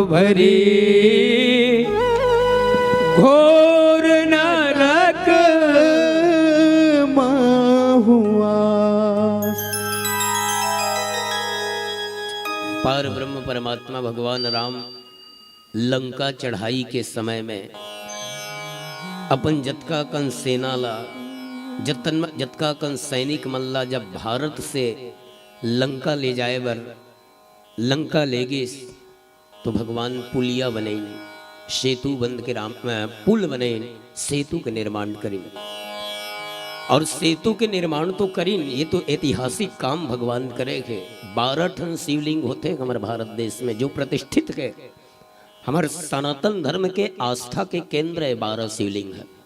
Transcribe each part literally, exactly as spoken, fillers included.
भरी घोर नरक माहुआ। पार ब्रह्म परमात्मा भगवान राम लंका चढ़ाई के समय में अपन जतका कन सेना ला, जतन, जतका कन सैनिक मन ला जब भारत से लंका ले जाए बर लंका ले गिस, तो भगवान पुलिया बनइन, सेतु बंध के राम, अ, पुल बनइन, सेतु के निर्माण करिन। और सेतु के निर्माण तो करिन, ये तो ऐतिहासिक काम भगवान करे हे। बारह ठन शिवलिंग होथे हमर भारत देश में, जो प्रतिष्ठित हे, हमर सनातन धर्म के आस्था के केंद्र हे, बारह शिवलिंग हे।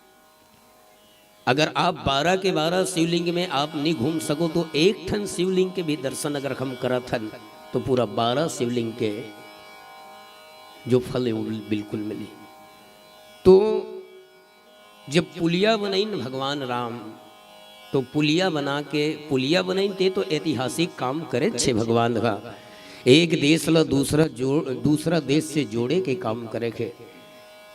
अगर आप बारह के बारह शिवलिंग में आप नहीं घूम सको, तो एक ठन शिवलिंग के भी दर्शन अगर हम करत हन, तो पूरा बारह शिवलिंग के जो फल है, वो बिल्कुल मिली। तो जब पुलिया बनइन भगवान राम, तो पुलिया बना के, पुलिया बनइन ते तो ऐतिहासिक काम करे छे भगवान का। एक देश ला दूसरा जोड़, दूसरा देश से जोड़े के काम करे के।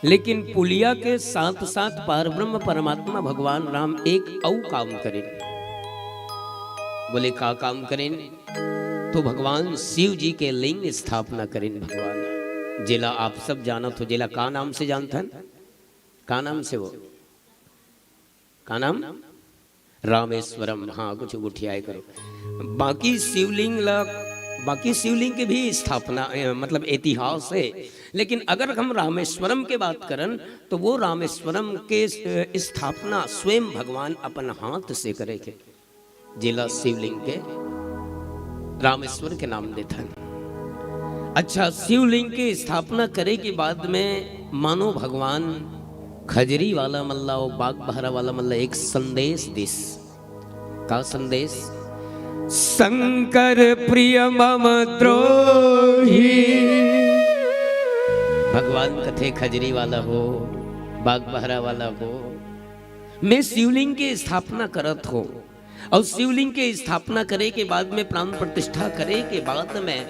लेकिन पुलिया के साथ साथ पारब्रह्म परमात्मा भगवान राम एक अउ काम करेन। बोले, का काम करेन? तो भगवान शिव जी के लिंग स्थापना करेन भगवान, जेला आप सब जानत हो, जेला का नाम से जानथन? का नाम से वो? का नाम? रामेश्वरम। हाँ, कुछ गोठियाए करो। बाकी शिवलिंग ला, बाकी शिवलिंग के भी स्थापना, अ, मतलब इतिहास है, लेकिन अगर हम रामेश्वरम के बात करन, तो वो रामेश्वरम के, अ, स्थापना स्वयं भगवान अपन हाथ से करे के, जेला शिवलिंग के रामेश्वर के नाम देथन। अच्छा, शिवलिंग के स्थापना करे के बाद में मानो भगवान खजरी वाला मन ला अउ बाघ बहरा वाला मन ला एक संदेश दिस। का संदेश? शंकर प्रिय मम द्रोही। भगवान कथे, खजरी वाला हो, बाघ बहरा वाला हो, मैं शिवलिंग के स्थापना करत हो, अउ शिवलिंग के स्थापना करे के बाद में, प्राण प्रतिष्ठा करे के बाद में,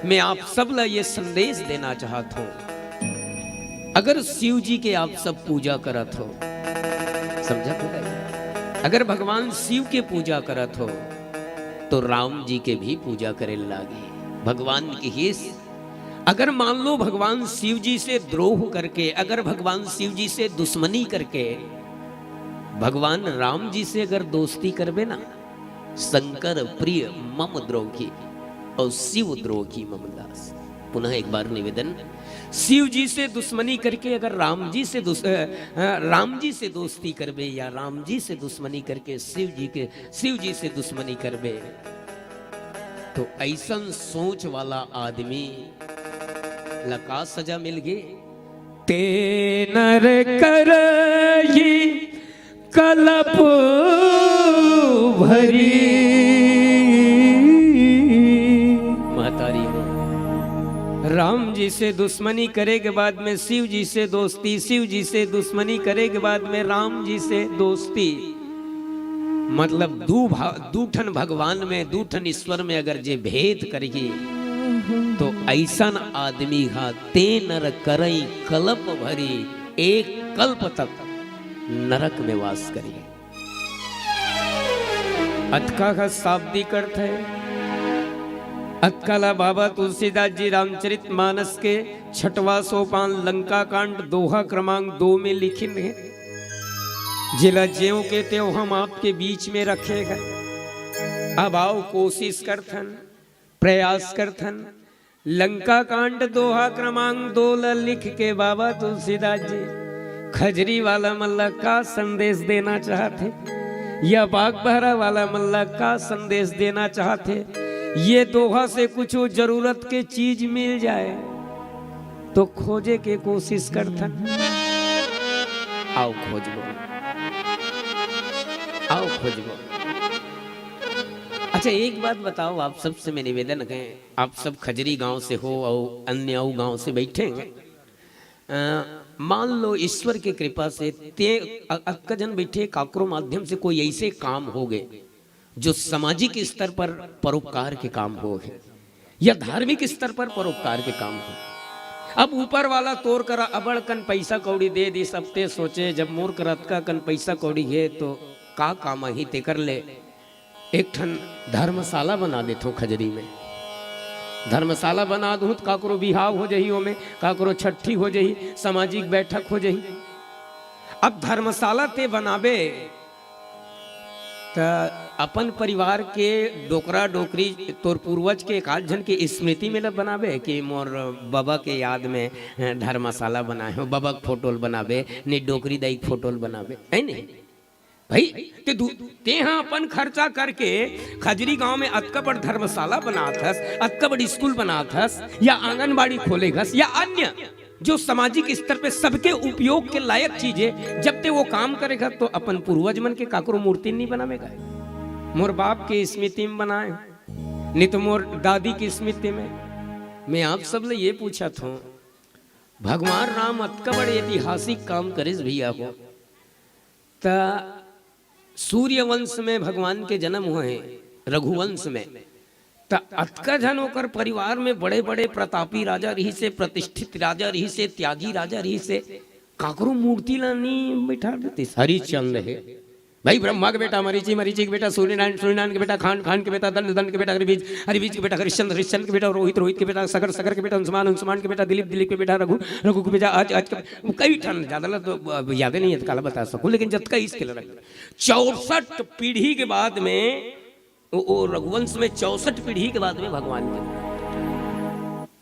मैं आप सब ला ये संदेश देना चाहत हूँ, अगर शिव जी के आप सब पूजा करत हो, समझत हो भाई? अगर भगवान शिव के पूजा करत हो, तो राम जी के भी पूजा करे लागी। भगवान की हिस, अगर मान लो भगवान शिव जी से द्रोह करके, अगर भगवान शिव जी से दुश्मनी करके, भगवान राम जी से अगर दोस्ती करबे ना, शंकर प्रिय मम द्रोही और शिव द्रोही मम दास। पुनः एक बार निवेदन, शिव जी से दुश्मनी करके अगर राम जी से दुस-, अ, अ, राम जी से दोस्ती करबे या राम जी से दुश्मनी करके शिव जी के, शिव जी से दुश्मनी करबे, तो ऐसन सोच वाला आदमी ला का सजा मिल गे? ते नर करही कलप भरी। महतारी हो, राम जी से दुश्मनी करे के बाद में शिव जी से दोस्ती, शिव जी से दुश्मनी करे के बाद में राम जी से दोस्ती, मतलब दू भा-, दू ठन भगवान में, दू ठन ईश्वर में अगर जे भेद करही, तो ऐसन आदमी हा ते नर करई कलप भरी, एक कल्प तक नरक में वास करी। अतका का शाब्दिक अर्थ है। अतका ला बाबा तुलसीदास जी रामचरित मानस के छठवा सोपान लंका कांड दोहा क्रमांक दो में लिखिन है, जेला ज्यों के त्यों हम आपके बीच में रखे हैं। अब आओ, कोशिश करथन, प्रयास करथन। लंका कांड दोहा क्रमांक दो ला लिख के बाबा तुलसीदास जी खजरी वाला मन ला का संदेश देना चाहथे, या बागबहरा वाला मन ला का संदेश देना चाहथे, ये दोहा से कुछ जरूरत के चीज मिल जाए तो खोजे के कोशिश करथन। आओ खोजबो, आओ खोजबो। अच्छा, एक बात बताओ, आप सबसे मैं निवेदन है, आप सब खजरी गांव से हो और अन्य अउ गांव से बैठे हैं। अ, मान लो ईश्वर की कृपा से ते अ-, अक्का जन बैठे, काकरो माध्यम से कोई ऐसे काम हो गए जो सामाजिक स्तर पर परोपकार के काम हो गए या धार्मिक स्तर पर परोपकार के काम हो, अब ऊपर वाला तोर करा अबड़ कन पइसा कौड़ी दे दिस, अब ते सोचे, जब मोर करा अतका कन पइसा कौड़ी हे, तो का काम आही? तेकर ले एक ठन धर्मशाला बना देथों खजरी में। धर्मशाला बना दूं त काकरो बिहाव हो जही, ओमे काकरो छट्ठी हो जही, सामाजिक बैठक हो जही। अब धर्मशाला ते बनाबे, त अपन परिवार के डोकरा डोकरी, तोर पूर्वज के एक आध झन के स्मृति में ल बनाबे कि मोर बबा के याद में धर्मशाला बनाए हो, बबा के फोटो ल बनाबे, नहीं डोकरी दाई के फोटो ल बनाबे, है नहीं? भाई, ते दू, तेहा अपन खर्चा करके खजरी गांव में अतका बड़ धर्मशाला बनात हस, अतका बड़ स्कूल बनात हस, या आंगनबाड़ी खोले हस, या अन्य जो सामाजिक स्तर पे सबके उपयोग के लायक चीज है, जब ते वो काम करेगा तो अपन पूर्वज मन के काकरो मूर्ति नहीं बनावेगा। मोर बाप के स्मृति में बनाए, नहीं तो मोर दादी की स्मृति में। मैं आप सब ले ये पूछा था, भगवान राम अतका बड़े ऐतिहासिक काम करिस भैया हो, त सूर्यवंश में भगवान के जन्म हुए हैं, रघुवंश में। त अतका झन ओकर परिवार में बड़े-बड़े प्रतापी राजा रहिसे, प्रतिष्ठित राजा रहिसे, त्यागी राजा रहिसे, काकरो मूर्ति ला नी बैठा देतिस। हरिश्चंद्र हे भाई, ब्रह्मा के बेटा मरीचि, मरीचि के बेटा सूर्यनारायण, सूर्यनारायण के बेटा खान, खान के बेटा दंड, दंड के बेटा हरिबीज, हरिबीज के बेटा हरिश्चंद्र, हरिश्चंद्र के बेटा रोहित, रोहित के बेटा सगर, सगर के बेटा अंशुमान, अंशुमान के बेटा दिलीप, दिलीप के बेटा रघु, रघु के बेटा आज, आज के कई ठन, ज्यादा ला तो अब यादे नहीं है, तो काला बता सकूं, लेकिन जतका इसके लड़क चौसठ पीढ़ी के बाद में वो, वो रघुवंश में चौसठ पीढ़ी के बाद में भगवान के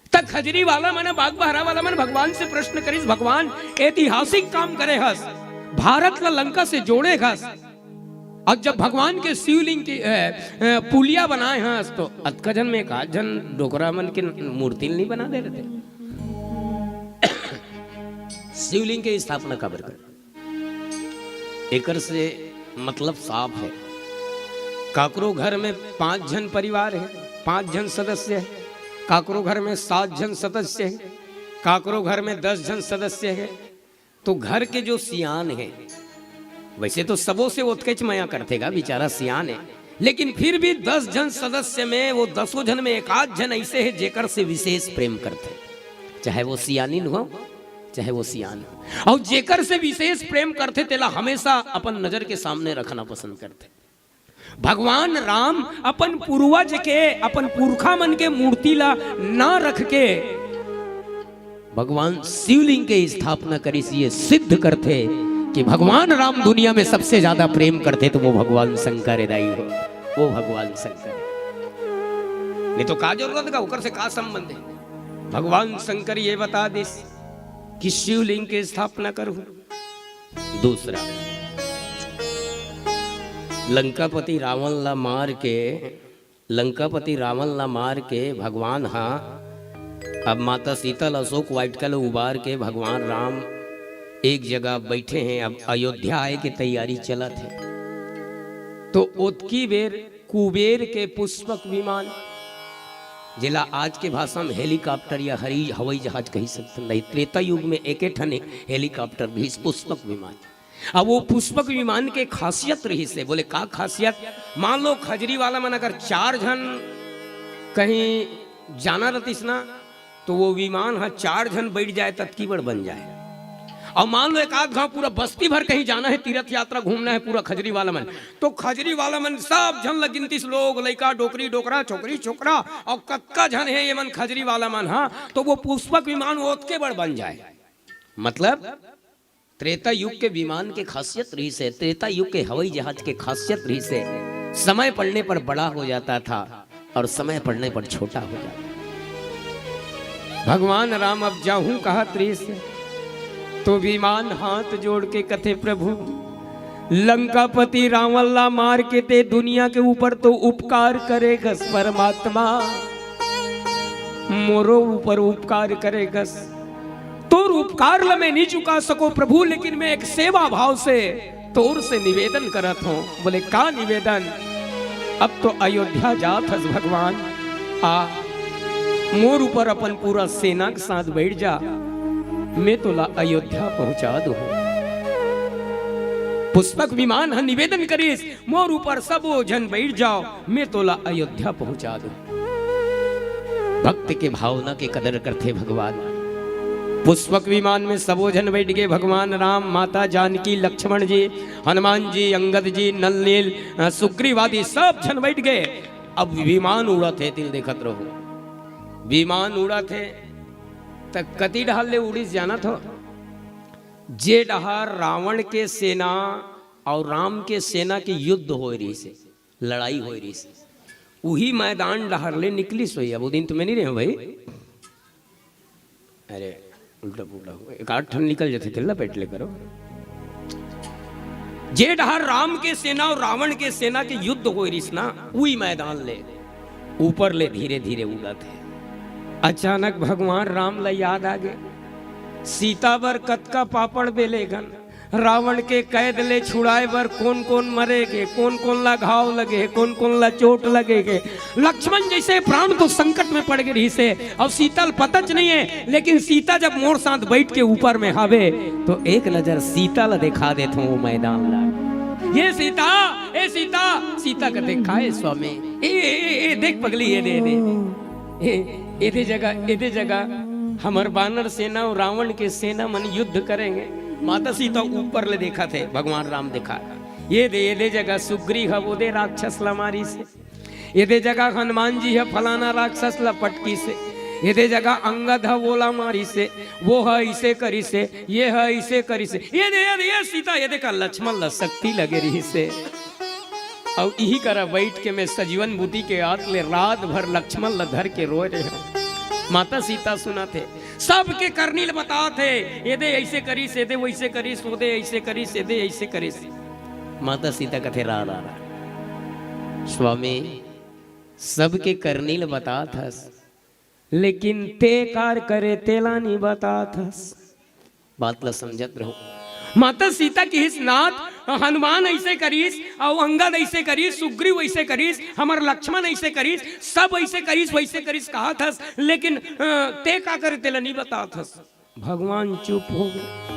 तक खजरी वाला मन, बागबहरा वाला मन भगवान से प्रश्न करिस, "भगवान, ऐतिहासिक काम करे हस, भारत ला लंका से जोड़े हस, और जब भगवान के शिवलिंग के, ए, ए, पुलिया बनाए हस, तो अतका झन में एक आध झन डोकरा मन के मूर्ति नहीं बना दे रहते?" शिवलिंग के स्थापना काबर कर? एकर से मतलब साफ है, काकरो घर में पांच झन परिवार है, पांच झन सदस्य है, काकरो घर में सात झन सदस्य है, काकरो घर में दस झन सदस्य है, तो घर के जो सियान है, वैसे तो सबो से ओतकेच मया करथे गा, बेचारा सियान है, लेकिन फिर भी दस झन सदस्य में वो दसों झन में एक आध झन ऐसे है जेकर से विशेष प्रेम करथे, चाहे वो सियानिन हो, चाहे वो सियान हो। और जेकर से विशेष प्रेम करथे, तेला हमेशा अपन नजर के सामने रखना पसंद करथे। भगवान राम अपन पूर्वज के, अपन पुरखा मन के मूर्ति ला ना रख के भगवान शिवलिंग के स्थापना करिस, ये सिद्ध करथे कि भगवान राम दुनिया में सबसे ज्यादा प्रेम करथे, तो वो भगवान शंकर है दाई हो, वो भगवान शंकर है। नहीं तो का जरूरत का, ओकर से का संबंध है? भगवान शंकर ये बता दिस कि शिवलिंग के स्थापना करूं। दूसरा, लंकापति रावण ला मार के, लंकापति रावण ला मार के भगवान हा अब माता सीता ला शोक वाटिका ले उबार के भगवान राम एक जगह बैठे हैं। अब अयोध्या आए के तैयारी चलत है, तो ओतकी बेर कुबेर के पुष्पक विमान, जेला आज के भाषा में हेलीकॉप्टर या हरी, हवाई जहाज कही सकते नहीं, त्रेता युग में एके ठन हेलीकॉप्टर भी, पुष्पक विमान। अब वो पुष्पक विमान के खासियत रहिसे, बोले का खासियत? मान लो खजरी वाला मन अगर चार झन कहीं जाना रहतिस ना, तो वो विमान हा चार झन बैठ जाए, ततकी बड़ बन जाए। और मान लो एक आध गांव पूरा बस्ती भर कहीं जाना है, तीर्थ यात्रा घूमना है, पूरा खजरी वाला मन, तो खजरी वाला मन सब झन ल गिनतिस, लोग, लइका, डोकरी, डोकरा, छोकरी, छोकरा, और कतका झन है ये मन खजरी वाला मन, हाँ, तो वो पुष्पक विमान ओतके बड़ बन जाए। मतलब त्रेता युग के विमान के खासियत रहिसे, त्रेता युग के हवाई जहाज के खासियत रहिसे, समय पड़ने पर बड़ा हो जाता था और समय पड़ने पर छोटा हो जाता। भगवान राम अब जाहूं कहत रहिसे, तो विमान हाथ जोड़ के कथे, "प्रभु, लंकापति रावण ला मार के ते दुनिया के ऊपर तो उपकार करे हस परमात्मा, मोरो ऊपर उपकार करे हस। तोर उपकार ला मैं नहीं चुका सको प्रभु, लेकिन मैं एक सेवा भाव से तोर से निवेदन करत हूँ।" बोले, "का निवेदन?" "अब तो अयोध्या जात हस भगवान, आ मोर ऊपर अपन पूरा सेना के साथ बैठ जा, मैं तोला अयोध्या पहुंचा दूं।" पुष्पक विमान ह निवेदन करिस, "मोर ऊपर सबो झन बैठ जाओ, मैं तोला अयोध्या पहुंचा दूं।" भक्त के भावना के कदर करथे भगवान। पुष्पक विमान में सबो झन बैठ गए, भगवान राम, माता जानकी, लक्ष्मण जी, हनुमान जी, अंगद जी, नल नील, अ, सुग्रीव आदि सब झन बैठ गए। अब विमान उड़त हे, तिल देखत रहो, विमान उड़त हे, त कति डहार ले उड़िस जानत हो? जे डहार रावण के सेना और राम के सेना के युद्ध होए रहिस हे, लड़ाई होए रहिस हे, उही मैदान डहार ले निकलिस होही। अब वो दिन तो मैं नहीं रहे हूँ भाई, अरे उल्टा पुल्टा हो, एक आध ठन निकल जाते, चिल्ला बैठ ले करो। जे डहार राम के सेना और रावण के सेना के युद्ध होए रहिस ना, उही मैदान ले ऊपर ले धीरे धीरे उड़त हे। अचानक भगवान राम ला याद आ गे, सीता बर कतका पापड़ बेले गन, रावण के कैद ले छुड़ाए बर कोन कोन मरे गे, कोन कोन ला घाव लगे हे, कोन कोन ला चोट लगे गे। लक्ष्मण जैसे प्राण तो संकट में पड़ गे रहिस हे, अउ सीता ल पता च नहीं हे, लेकिन सीता जब मोर साथ बैठ के ऊपर में हावे, तो एक नजर सीता ला देखा देथों वो मैदान ला। ये सीता, ए सीता, सीता कथे, "काय स्वामी?" ए, ए, ए, ए, देख पगली, ये दे, ये दे। ए, एदे जगह, एदे जगह हमर बानर सेना अउ रावण के सेना मन युद्ध करेंगे। माता सीता ऊपर ले देखत हे, भगवान राम देखा। ये दे, एदे जगह सुग्रीव ह, वो दे राक्षस ला मारिस हे। एदे जगह हनुमान जी ह, फलाना राक्षस ला पटकिस हे। एदे जगह अंगद ह, वो ला मारिस हे। वो ह, इसे करिस हे। ये ह, इसे करिस हे। ये दे, ये दे, ये सीता, ये देखा लक्ष्मण ला शक्ति लगे रहिस हे। अउ इही करा बैठ के मैं सजीवन बूटी के आत ले रात भर लक्ष्मण ल धर के रोए रहे हूँ। माता सीता सुनत हे, सबके करनी ल बतात हे, एदे ऐसे करिस, एदे वैसे करिस, ओदे ऐसे करिस, एदे ऐसे करिस। माता सीता कथे, "रा, रा, रा। स्वामी, सबके करनी ल बतात हस, लेकिन ते कार करे तेला नी बतात हस।" बात ला समझत रहो। माता सीता किहिस, "नाथ, हनुमान ऐसे करिस, अउ अंगद ऐसे करिस, सुग्रीव ऐसे करिस, हमर लक्ष्मण ऐसे करिस, सब ऐसे करिस, वैसे करिस कहत हस, लेकिन, अ, ते का करे तेला नी बतात हस।" भगवान चुप हो गए।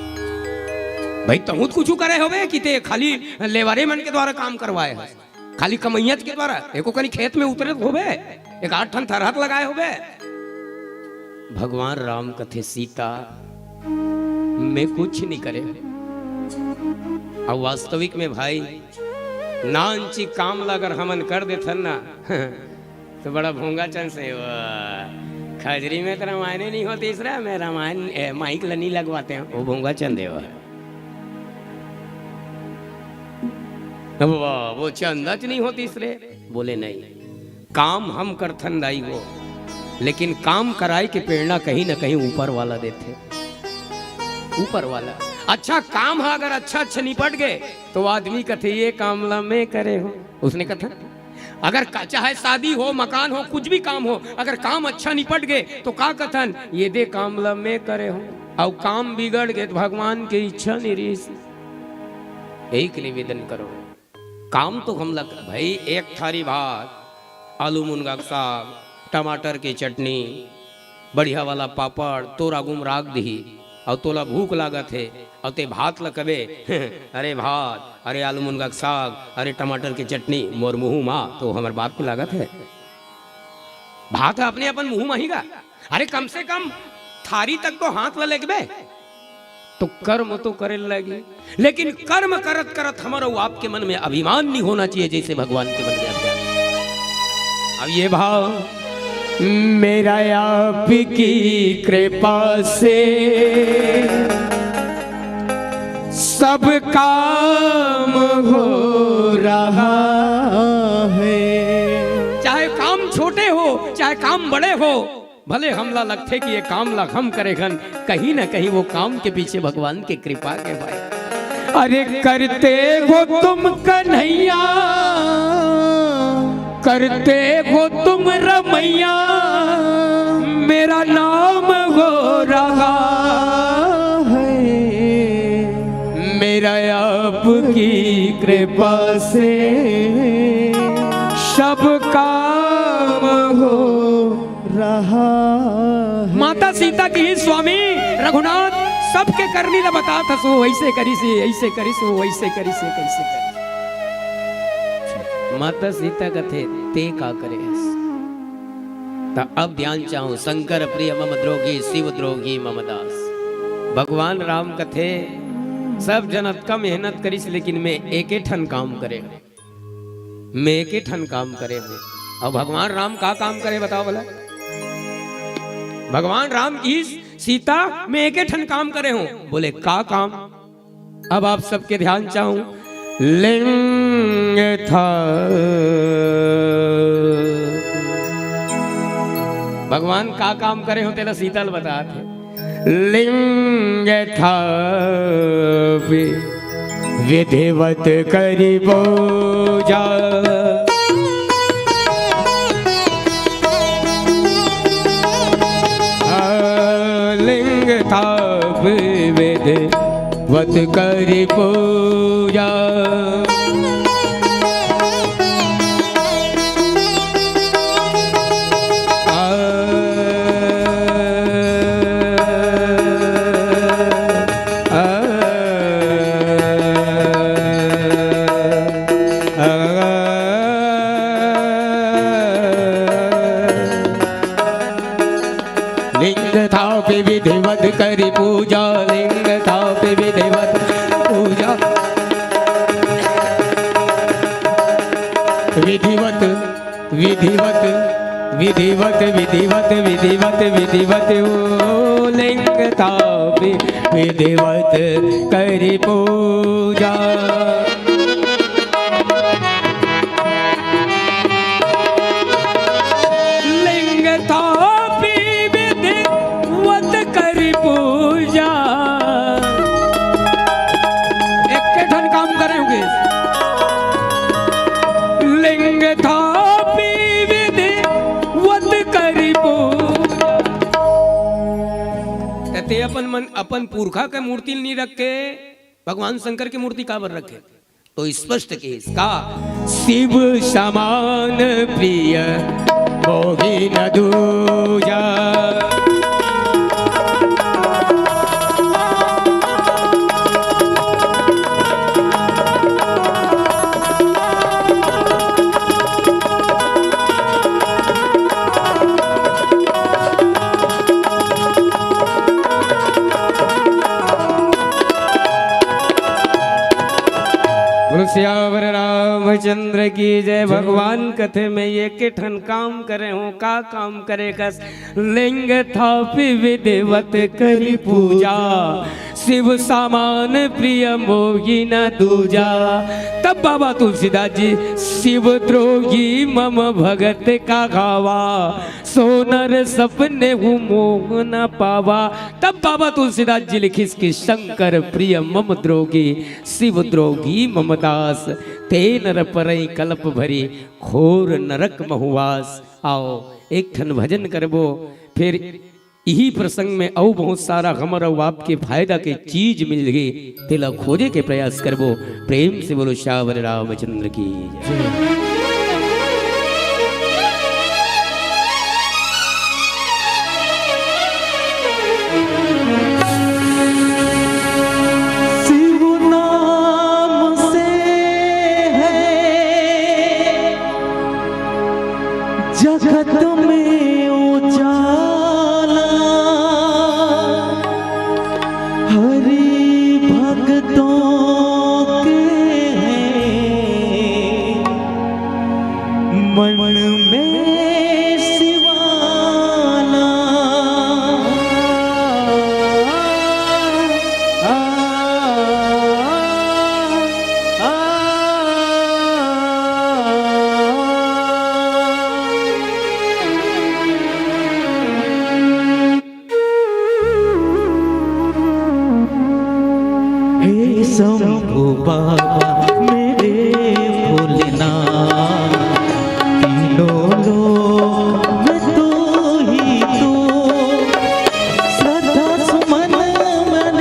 भाई, तहूँ त कुछु करे होबे कि ते खाली लेवरे मन के द्वारा काम करवाए हस? खाली कमैयत के द्वारा एको कनी खेत में उतरे होबे, एक आध ठन थरहत लगाए होबे। भगवान राम कथे, "सीता, मैं कुछ नहीं करे।" अब वास्तविक में भाई, नानची काम ला अगर हमन कर देथन ना, तो बड़ा भोंगा चंद से वो खजरी में तो रामायण नहीं होती इस रे, मैं रामायण, ए, माइक ला नहीं लगवाते हैं, वो भोंगा चंद है वो। अब वो, वो चंदा च नहीं होती इस रे। बोले, "नहीं, काम हम करथन दाई वो, लेकिन काम कराए के प्रेरणा कहीं ना कहीं ऊपर वाला देथे।" ऊपर वाला। अच्छा काम ह अगर अच्छा अच्छा निपट गए, तो आदमी कथे, "ये काम ला मैं करे हूँ।" उसने कथा, अगर का-, चाहे शादी हो, मकान हो, कुछ भी काम हो, अगर काम अच्छा निपट गए, तो का कथन, "ये दे काम ला मैं करे हूँ।" अउ काम बिगड़ गए, तो भगवान के इच्छा नहीं रहिस। एक निवेदन करो, काम तो हम लग भाई, एक थारी भात, आलू मुनगा के साग, टमाटर के चटनी, बढ़िया वाला पापड़ तोर आगू म राख दिही, अउ तोला भूख लागत हे, अउ ते भात ल कबे, "अरे भात, अरे आलू मुनगा के साग, अरे टमाटर के चटनी, मोर मुंह मा तो हमर बाप के लागत हे।" भात ह अपने अपन मुंह मा ही गा। अरे कम से कम थारी तक तो हाथ ल लेगबे। तो कर्म तो करे लगी, लेकिन कर्म करत करत हमर अउ आपके मन में अभिमान नहीं होना चाहिए, जैसे भगवान के मन में अभिमान। अब ये भाव, "मेरा आपकी कृपा से सब काम हो रहा है।" चाहे काम छोटे हो, चाहे काम बड़े हो, भले हमला लगथे कि ये काम ला हम करे हन, कहीं ना कहीं वो काम के पीछे भगवान के कृपा के भाई। अरे करते हो तुम कन्हैया, करते हो तुम रमैया, मेरा नाम हो रहा है। मेरा आपकी कृपा से सब काम हो रहा है। माता सीता किहिस, "स्वामी रघुनाथ, सबके करनी ला बतात हस, वो ऐसे करिस, ऐसे करिस, वो ऐसे करिस, कैसे करिस।" माता सीता कथे, "ते का करे हस?" त अब ध्यान चाहूं, "शंकर प्रिय मम द्रोही, शिव द्रोही मम दास।" भगवान राम कथे, सब जन अतका मेहनत करिस, लेकिन मैं एके ठन काम करे हूँ, मैं एके ठन काम करे हूँ। अउ भगवान राम का काम करे, बताओ भला। भगवान राम कहिस, सीता, मैं एके ठन काम करे हूँ। बोले, का काम? अब आप सबके ध्यान चाहूं, लिंग था। भगवान का काम करे हो, तेला सीता ल बतात हे। लिंग था विधिवत करि पूजा। लिंग थापि विधिवत करि पूजा। लिंग थापि विधिवत करि पूजा, लिंग थापि विधिवत पूजा। विधिवत, विधिवत, विधिवत, विधिवत, विधिवत, विधिवत, ओ लिंग थापि विधिवत करि पूजा। लिंग थापि विधिवत करि पूजा। एके ठन काम करे होंगे। लिंग थापि विधिवत करि पूजा। ते अपन मन, अपन पुरखा के मूर्ति ल नी रख के भगवान शंकर के मूर्ति काबर रखे? तो स्पष्ट के इसका, शिव समान प्रिय मोहि न दूजा। बोलो सियावर रामचंद्र की जय। भगवान कथे, मैं एके ठन काम करे हों, का काम करे कस? लिंग थापि विधिवत करि पूजा, शिव समान प्रिय मोहि न दूजा। तब बाबा तुलसीदास जी, शिव द्रोही मम भगत कहावा, सो नर सपनेहु मोहि न पावा। तब बाबा तुलसीदास जी लिखिस कि शंकर प्रिय मम द्रोही, शिव द्रोही मम दास, ते नर परई कलप भरी, घोर नरक महु वास। आओ, एक ठन भजन करबो, फिर इही प्रसंग में अउ बहुत सारा हमर अउ आपके फायदा के चीज मिलही, तेला खोजे के प्रयास करबो। प्रेम से बोलो सियावर रामचंद्र की जय। शिव नाम से है जगत में उजाला, हरि भक्तों के हैं मन में शिवाला। हे शंभू बाबा मेरे भोलेनाथ, तीनों लोक में तू ही तू। श्रद्धा सुमन मन,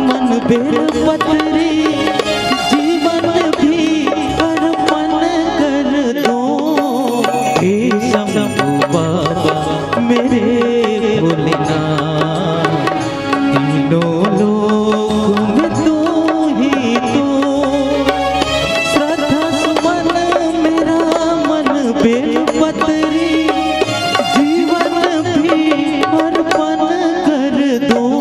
मन बेल पत्री, जीवन भी अर्पण कर दूं। हे शंभू बाबा मेरे भोलेनाथ, तीनों लोक में तू ही तू। श्रद्धा सुमन मेरा मन बेल पत्री, जीवन भी अर्पण कर दूं।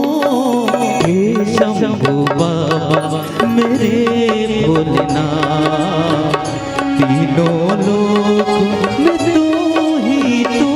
रे भोलेनाथ, तीनों लोक में तू ही तू।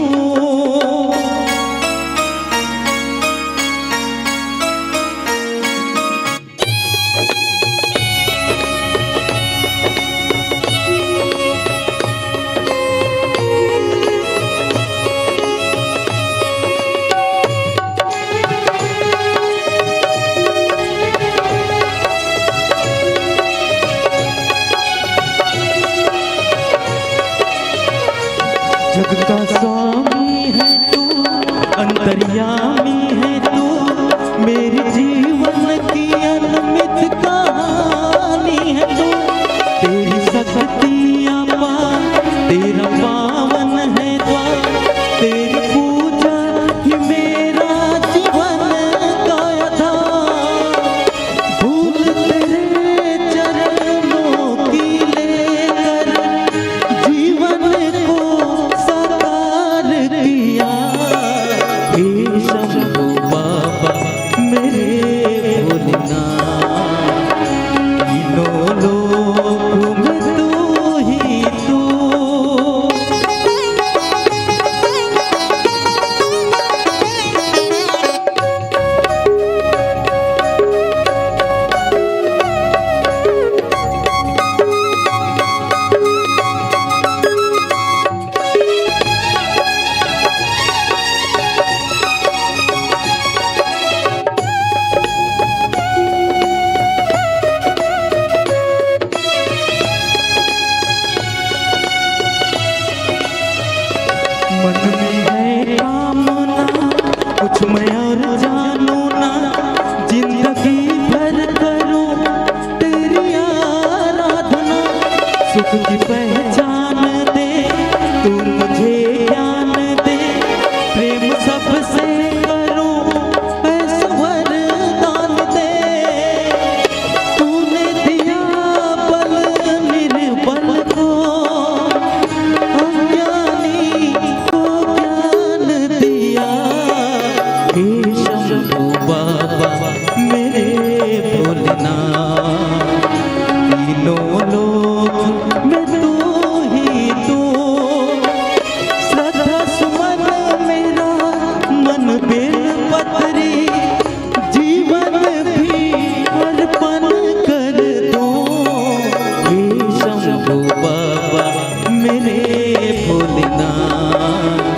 जग का स्वामी है तू, अंतर्यामी है तू, मेरे जीवन की अनमित कहानी है तू। तेरी शक्ति अपार, तेरा पावन है द्वार, तेरी पूजा ही मेरा जीवन का आधार। फूल तेरे चरणों की लेकर जीवन को साकार किया। हे शंभू बाबा मेरे भोलेनाथ, तीनों लोक में तू ही तू। मन में है कामना, कुछ मैं और जानू ना, जिंदगी भर करूं तेरी आराधना। सुख की पहचान दे, तू मुझे ज्ञान दे, प्रेम सबसे करूं, ऐसा वरदान दे। तूने दिया बल निर्बल को, अज्ञानी को ज्ञान दिया। हे शंभू बाबा मेरे भोलेनाथ, तीनों लोक में तू ही तू। श्रद्धा सुमन मेरा मन बेल पत्री, जीवन भी अर्पण कर दूं। हे शंभू बाबा मेरे भोलेनाथ,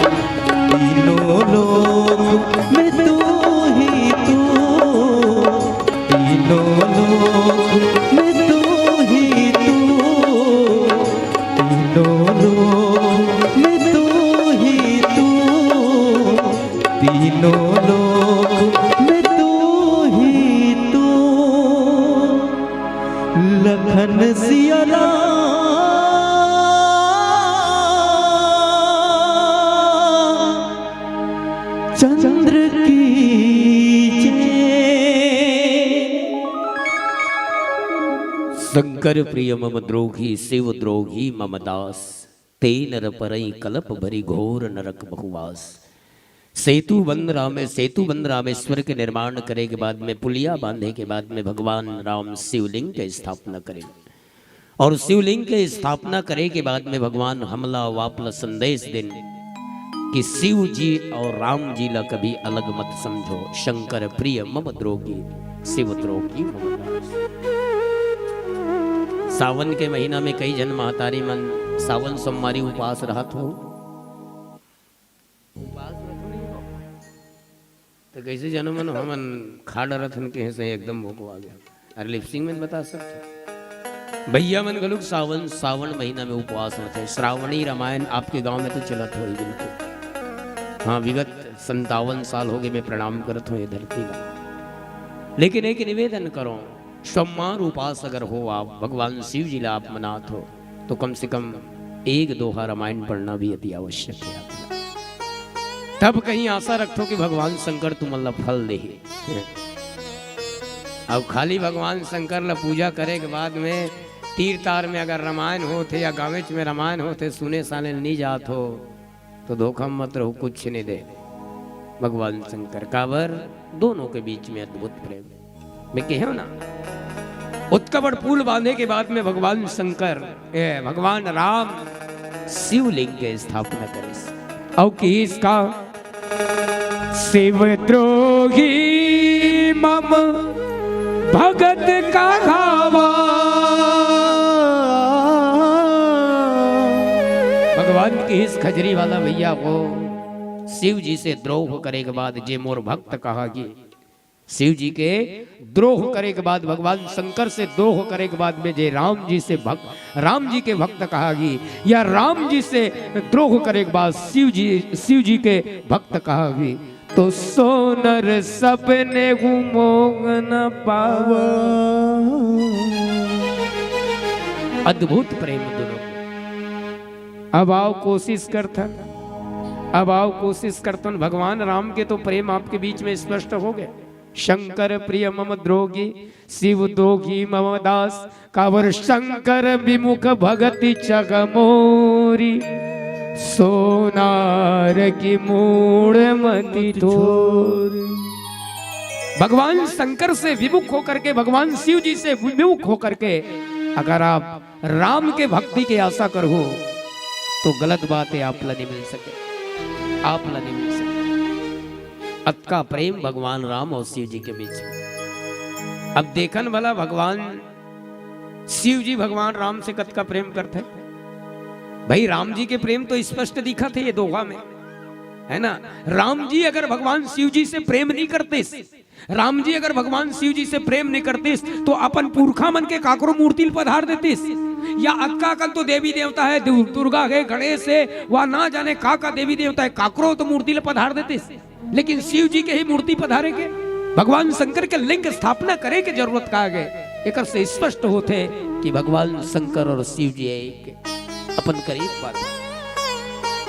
तीनों लोक में तू ही तू, तीनों लोक में तू ही तू, तीनों लोक में तू ही तू, तीनों लोक में तू ही तू। लखन सिया राम चंद्र की जय। शंकर प्रिय मम द्रोही, शिव द्रोही मम दास, ते नर परई कलप भरि घोर नरक बहुवास। सेतु बंध रामे, सेतु बंध रामेश्वर के निर्माण करे के बाद में, पुलिया बांधे के बाद में भगवान राम शिवलिंग के स्थापना करे। और शिवलिंग के स्थापना करे के बाद में भगवान हमला वाप ल संदेश देन कि शिव जी और राम जी ला कभी अलग मत समझो। शंकर प्रिय मम द्रोही, शिव द्रोही मम दास। सावन के महीना में कई झन महतारी मन सावन सोमवारी उपास रहत हो। उपास रखो नहीं हो। तो कैसे जनो मनो हमन खा डरत हन, कहे से एकदम भोको आ गया। अरे लिपसिंग में बता सकते। भैया मन घलोक सावन, सावन महीना में उपवास रथे। श्रावणी रामायण आपके गांव में तो चलत होही बिल्कुल। हाँ, विगत संतावन साल हो गए, मैं प्रणाम करत हूँ ये धरती ला। लेकिन एक निवेदन करो, सोमवार उपास अगर हो आप, भगवान शिव जी ला आप मनात हो, तो कम से कम एक दोहा रामायण पढ़ना भी अति आवश्यक है आपका। तब कहीं आशा रखो कि भगवान शंकर तुमन ला फल देही। अब खाली भगवान शंकर ला पूजा करे के बाद में तीर तार में अगर रामायण होथे या गावेच में रामायण होथे, सुने साले नहीं जात हो, तो धोखा मत रहो, कुछ नहीं दे भगवान शंकर। काबर? दोनों के बीच में अद्भुत प्रेम। मैं कहे हो ना, ओतका बड़ पुल बांधे के बाद में भगवान शंकर, ए, भगवान राम शिवलिंग के स्थापना करिस। अउ किहिस का, शिव द्रोही मम भगत कहावा। भगवान किहिस, खजरी वाला भैया, वो शिव जी से द्रोह करे के बाद जे मोर भक्त कहाही, शिव जी के द्रोह करे के बाद, भगवान शंकर से द्रोह करे के बाद में जे राम जी से भक्त, राम जी के भक्त कहाही, या राम जी से द्रोह करे के बाद शिव जी, शिव जी के भक्त कहाही, तो सोनर सपने गुमोग न पावा। अद्भुत प्रेम दोनों। अब आओ कोशिश करथन, अब आओ कोशिश करथन। भगवान राम के तो प्रेम आपके बीच में स्पष्ट हो गए। शंकर प्रिय मम द्रोही, शिव द्रोही मम दास। काबर शंकर विमुख भगति चग मोरी, सोनार की मूड़ मति थोरी। भगवान शंकर से विमुख होकर के, भगवान शिव जी से विमुख होकर के अगर आप राम के भक्ति के आशा करहू, तो गलत बात है, आप ला नहीं मिल सके, आप ला नहीं मिल सके। अतका प्रेम भगवान राम और शिव जी के बीच में। अब देखन भला, भगवान शिव जी भगवान राम से कतका प्रेम करते। भाई, राम जी के प्रेम तो स्पष्ट दिखत हे ये दोहा में, है ना? राम जी अगर भगवान शिव जी से प्रेम नहीं करते, राम जी अगर भगवान शिव जी से प्रेम नहीं करतिस, तो अपन पुरखा मन के काकरो मूर्ति ल पधार देतिस? या अतका अकन तो देवी देवता है, दु-, दुर्गा है, गणेश है, वा ना जाने का का देवी देवता है, काकरो तो मूर्ति ल पधार देतिस। लेकिन शिव जी के ही मूर्ति पधारे के, भगवान शंकर के लिंग स्थापना करे के जरूरत का आगे? एकर से स्पष्ट होथे कि भगवान शंकर और शिव जी है एक। अपन करीब बात।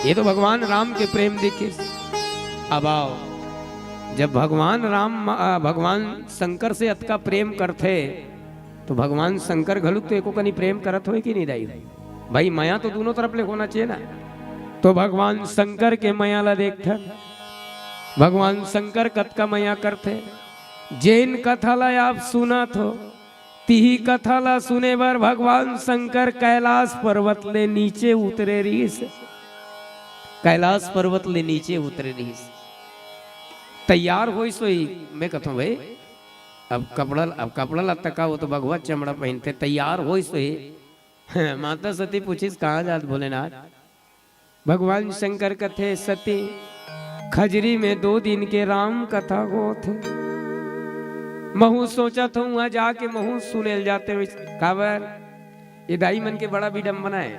ये तो भगवान राम के प्रेम देखे। अब आओ, जब भगवान राम, आ, भगवान शंकर से अतका प्रेम करथे, तो भगवान शंकर घलुक तो एको कनी प्रेम करत होय कि नहीं दाई? भाई, मया तो दोनों तरफ ले होना चाहिए ना। तो भगवान शंकर के मया ला देखथन, भगवान शंकर कतका मया करथे। जेन कथा ला आप सुनत हो, तिही कथा ला सुने बर भगवान शंकर कैलाश पर्वत ले नीचे उतरे रिहिस। कैलाश पर्वत ले नीचे उतरे रिहिस। तैयार होइस होही, मैं कथों भाई, अब कपड़ा, अब कपड़ा लत्ता का, वो तो भगवा चमड़ा पहिनथे, तैयार होइस होही। माता सती पूछिस, "कहाँ जात भोलेनाथ?" भगवान शंकर कथे, "सती, खजरी में दो दिन के राम कथा होत हे। महू सोचत हूँ, वहाँ जाके महू सुने ल जाते हुए।" काबर? ये दाई मन के बड़ा विडम्बना है।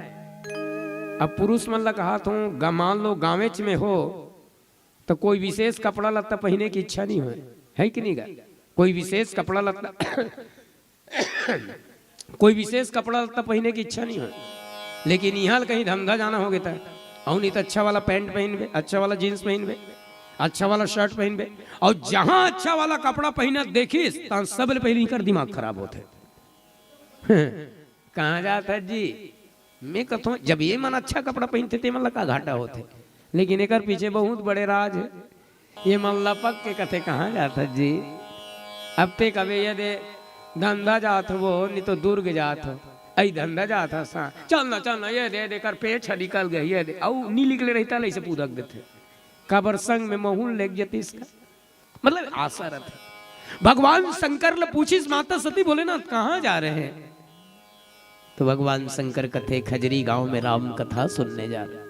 अब पुरुष मन ला कहत हूँ, ग-, मान लो गाँवेच में हो, तो कोई विशेष कपड़ा लत्ता पहिने की इच्छा नहीं होय, है कि नहीं गा? कोई विशेष कपड़ा लत्ता कोई विशेष कपड़ा लत्ता पहिने की इच्छा नहीं होय, लेकिन इहाँ ल कहीं धंधा जाना होगे त, अउ नहीं त अच्छा वाला पैंट पहिनबे, अच्छा वाला जींस पहिनबे, अच्छा वाला शर्ट पहिनबे, अउ जहाँ अच्छा वाला कपड़ा पहिनत देखिस, तहाँ सबले पहिली इकर दिमाग खराब होथे। "कहाँ जात हस जी?" मैं कथों, जब ये मन अच्छा कपड़ा पहिनथे, ते मन ला का घाटा होथे? लेकिन एकर पीछे बहुत बड़े राज हे। ये मन लपक के कथे, "कहाँ जात हस जी?" अब ते कबे, "ये दे, धंधा जात हवों, नहीं तो दुर्ग जात हवों।" "अई धंधा जात हस, हाँ। चल ना, चल ना, ये दे, दे कर पेच ह निकल गए, ये दे।" अउ नी निकले रहिता, ले इसे पूदक देथे। काबर संग में महू ल लेग जतिस का? मतलब आशा रथे। भगवान शंकर ले पूछिस माता सती, "भोलेनाथ, कहाँ जा रहे हैं?" तो भगवान शंकर कथे, "खजरी गांव में राम कथा सुनने जा रहे।"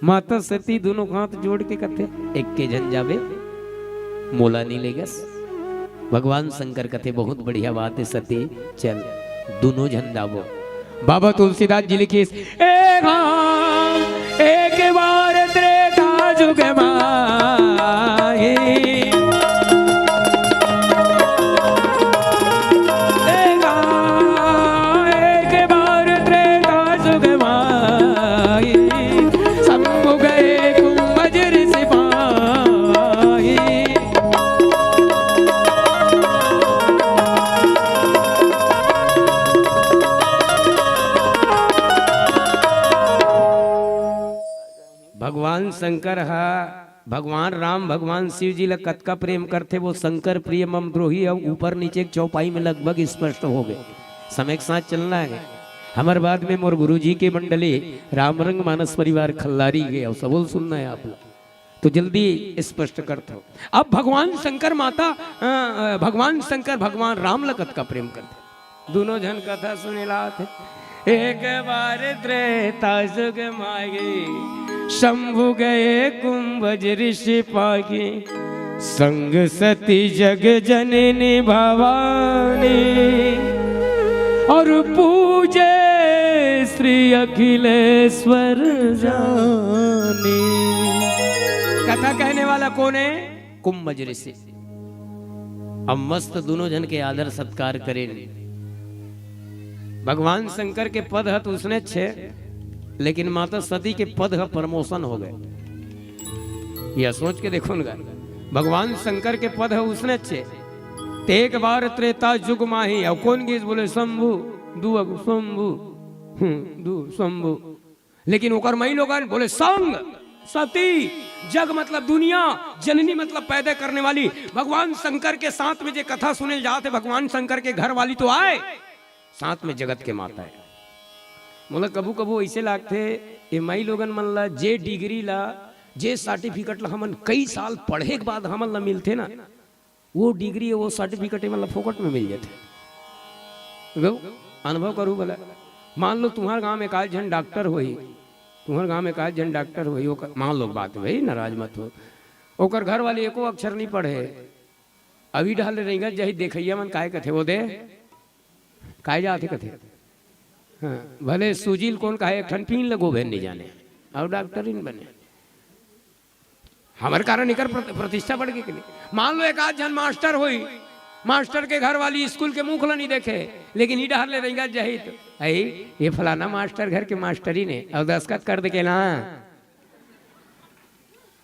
माता सती दोनों हाथ जोड़ के कथे, "एक के झन जाबे, मोला नी लेगस।" भगवान शंकर कथे, "बहुत बढ़िया बात है सती, चल दोनों झन जाबो।" बाबा तुलसीदास जी लिखिस, "ए राम, एक बार त्रेता जुग माही।" भगवान शंकर ह, भगवान राम, भगवान शिव जी ल कतका प्रेम करथे, वो शंकर प्रिय मम द्रोही, अउ ऊपर नीचे के चौपाई में लगभग स्पष्ट हो गए। समय के साथ चलना है। हमर बाद में मोर गुरुजी के मंडली रामरंग मानस परिवार खल्लारी के, अउ सबो ल सुनना है आप लोग। तो जल्दी स्पष्ट करत हो। अब भगवान शंकर माता, अ, अ, भगवान शंकर भगवान राम ल कतका प्रेम करथे। दोनों झन कथा सुने ला आथे। एक बार त्रेता जुग मागे, शंभु गए कुंभज ऋषि पागे। संग सती जग जननी भवानी, और पूजे श्री अखिलेश्वर जानी। कथा कहने वाला कौन है? कुंभज ऋषि। अब मस्त दोनों झन के आदर सत्कार करेन। भगवान शंकर के पद ह तो उसने छे, लेकिन माता सती के पद ह प्रमोशन हो गए। यह सोच के देखो ना, भगवान शंकर के पद ह उसने छे। ते एक बार त्रेता जुग माही, अउ कौन गीस बोले? शंभु, दू अगु शंभु, हम्म, दू शंभु। लेकिन ओकर मई लोगन बोले संग, सती, जग मतलब दुनिया, जननी मतलब पैदा करने वाली। भगवान शंकर के साथ में जे कथा सुने जात हे, भगवान शंकर के घर वाली तो आय, साथ में जगत के माता है। मोला कभू कभू ऐसे लागथे, ये मई लोगन मन ला जे डिग्री ला, जे सर्टिफिकेट ला हमन कई साल पढ़े के बाद हमन ला मिलथे ना, वो डिग्री, वो सर्टिफिकेट मतलब फोकट में मिल जाथे। गौ, अनुभव करू भला। मान लो तुम्हार गांव में एक आध झन डॉक्टर होही, तुम्हार गांव में एक आध झन डॉक्टर होही, ओकर, मान लो बात भाई, नाराज मत हो, ओकर घर वाली एको अक्षर नहीं पढ़े, अभी डहर ले रेंगत जाही, देखइया मन काय कथे, वो दे काय जाथे कथे। हाँ, भले सूजी ल कौन कहे, एक ठन पीन लगो भेन नहीं जाने, और डॉक्टर ही नहीं बने। हमर कारण एकर प्र-, प्रतिष्ठा बढ़ गे कि नहीं? मान लो एक आध झन मास्टर होही, मास्टर के घर वाली स्कूल के मुख ला नहीं देखे, लेकिन ई डहर ले रेंगत जाही तो, "अई, ये फलाना मास्टर घर के मास्टरी ने, अउ दस्खत कर दे के ना,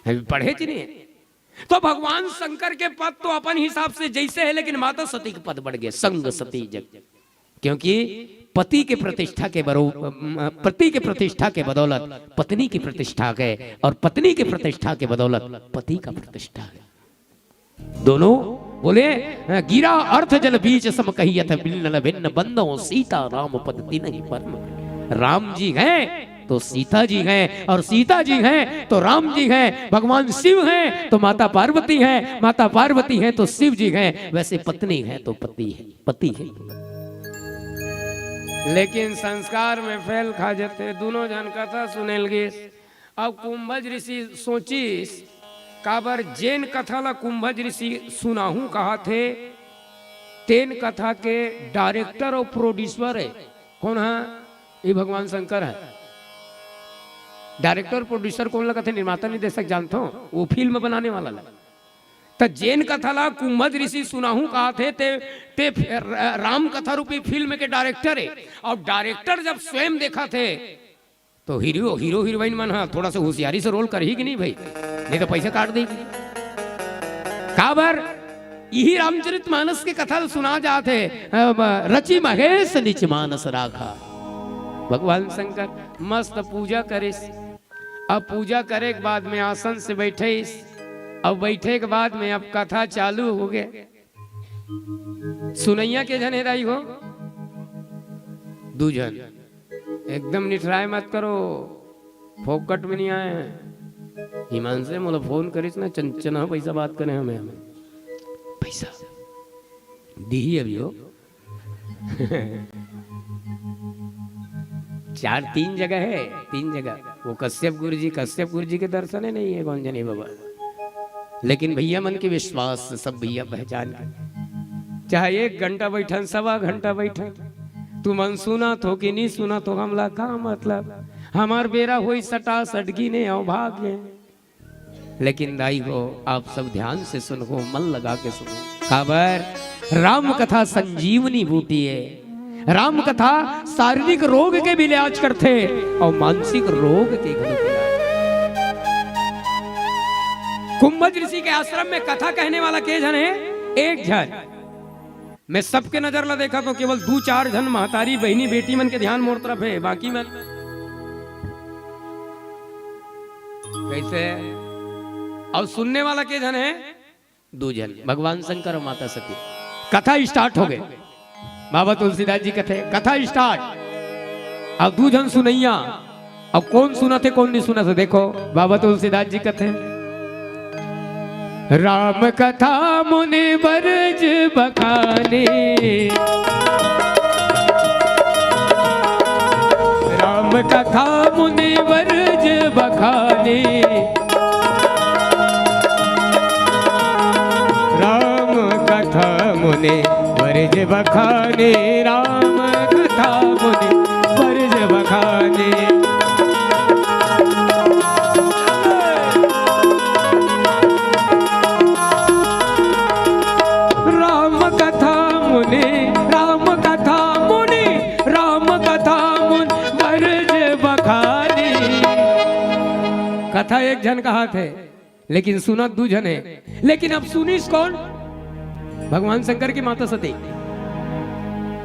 अभी पढ़े च नहीं है।" तो भगवान शंकर के पद तो अपन हिसाब से जैसे है, लेकिन माता सती के पद बढ़ गए, संग सती जग। क्योंकि पति के प्रतिष्ठा के बरो-, पति के प्रतिष्ठा के बदौलत पत्नी की प्रतिष्ठा है, और पत्नी की प्रतिष्ठा के बदौलत पति का प्रतिष्ठा है। दोनों बोले, "गिरा अर्थ जल बीच सम कही, यथ भिन्न न भिन्न बंदो, सीता राम पद तिनहि परम।" राम जी हैं तो सीता जी हैं, और सीता जी हैं तो राम जी हैं, भगवान शिव हैं तो माता पार्वती हैं, माता पार्वती हैं तो शिव जी हैं, वैसे पत्नी है तो पति है, पति है। लेकिन संस्कार में फेल खा जाते, दोनों झन कथा सुनेल गिस। अब कुंभज ऋषि सोचिस, काबर जेन कथा ला कुंभज ऋषि सुनाहू कहा थे, तेन कथा के डायरेक्टर और प्रोड्यूसर है। कौन है? ये भगवान शंकर है। डायरेक्टर प्रोड्यूसर कौन ला कथे? निर्माता निर्देशक जानथो, वो फिल्म बनाने वाला ला। त जेन कथा ला कुंभज ऋषि सुनाहू कहा थे, ते, ते फि-, र-, राम कथा रूपी फिल्म के डायरेक्टर है। और डायरेक्टर जब स्वयं देखा थे, तो हीरो, हीरो हीरोइन मन ह थोड़ा सा होशियारी से रोल करही कि नहीं भाई, नहीं तो पैसा काट देगी। काबर यही रामचरित मानस के कथा सुना जात है, अ, रचि महेश निच मानस राखा। भगवान शंकर मस्त पूजा करिस। अब पूजा करे के बाद में आसन से बैठिस, अब बैठे के बाद में अब कथा चालू हो गए। सुनैया के झन हे दाई हो? दू झन। एकदम निठराय मत करो, फोकट में नहीं आए हैं। ईमान से मोला फोन करिस ना, चंचना पैसा बात करे हमें, हमें पैसा दिही अभी हो। चार, तीन जगह है, तीन जगह। वो कश्यप गुरु जी, कश्यप गुरु जी के दर्शन है नहीं है, कौन जने बाबा। लेकिन भैया मन के विश्वास, सब भैया पहचान के, चाहे एक घंटा बैठन, सवा घंटा बैठन, तुमन सुनत हो कि नहीं सुनत हो, हमला का मतलब, हमार बेरा होई सटा सटगी ने अउ भाग गए। लेकिन दाई हो, आप सब ध्यान से सुनो, मन लगा के सुनो। काबर राम कथा संजीवनी बूटी है। राम कथा शारीरिक रोग के भी इलाज करथे और मानसिक रोग के घलो इलाज। कुंभज ऋषि के आश्रम में कथा कहने वाला के झन है? एक झन। मैं सबके नजर ला देखा तो केवल दू चार झन महतारी, बहिनी, बेटी मन के ध्यान मोर तरफ है, बाकी मन कैसे है? और सुनने वाला के झन है? दू झन, भगवान शंकर और माता सती। कथा स्टार्ट हो गए। बाबा तुलसीदास जी कथे, कथा स्टार्ट। अब दू झन सुनइया, अब कोन सुनत हे, कोन नहीं सुनत हे, देखो, बाबा तुलसीदास जी कथे, राम कथा मुनि बरज बखानी, राम कथा मुनि बरज बखानी, राम कथा मुनि बरज बखानी, राम कथा मुनि बरज बखानी। राम कथा मुनि, राम कथा मुनि, राम कथा मुनि बरज बखानी। कथा एक झन कहत हे, लेकिन सुनत दू झन हे। लेकिन अब सुनिस कोन? भगवान शंकर की माता सती।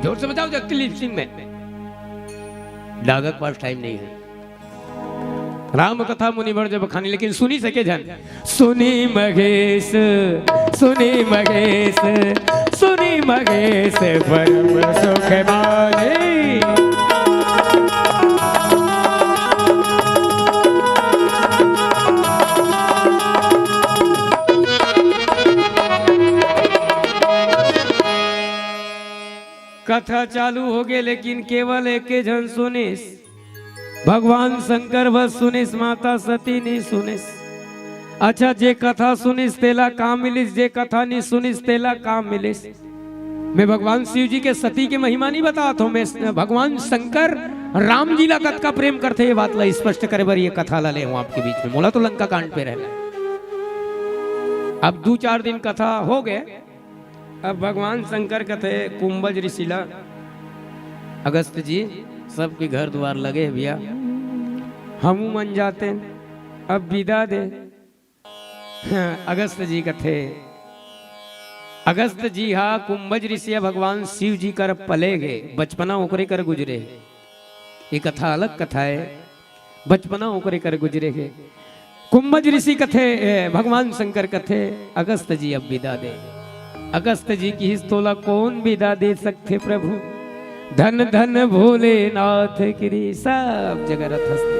जोर से बजाओ जगती लिपसिंग में। डागर के पास टाइम नहीं है। राम कथा मुनि बरज बखानी, लेकिन सुनिस एक झन। सुनि महेश, सुनि महेश, सुनि महेश परम सुख पाए। कथा चालू होगे, लेकिन केवल एके झन सुनिस। भगवान शंकर बस सुनिस, माता सती नहीं सुनिस। अच्छा, जे कथा सुनिस तेला का मिलिस, जे कथा नहीं सुनिस तेला का मिलिस? मैं भगवान शिव जी के सती के महिमा नहीं बतात हूँ, मैं भगवान शंकर राम जी ला कतका प्रेम करथे, ये बात ला स्पष्ट करे बर ये कथा ला ले हूँ आपके बीच में। मोला तो लंका कांड पे रहना है। अब दू चार दिन कथा हो गए, अब भगवान शंकर कथे कुंभज ऋषि ला, अगस्त जी, सबके घर दुआर लगे हे भैया, हमू मन जाते, अब विदा दे। अगस्त जी कथे, अगस्त जी हा कुंभज ऋषि हा भगवान शिव जी कर पले गे, बचपना ओकरे कर गुजरे। ये कथा अलग कथा है, बचपना ओकरे कर गुजरे हे। कुंभज ऋषि कथे, ए, भगवान शंकर कथे, अगस्त जी अब विदा दे। अगस्त जी किहिस, तोला कोन विदा दे सकथे प्रभु? धन धन भोलेनाथ गिरी, सब जगह रथ हंसते।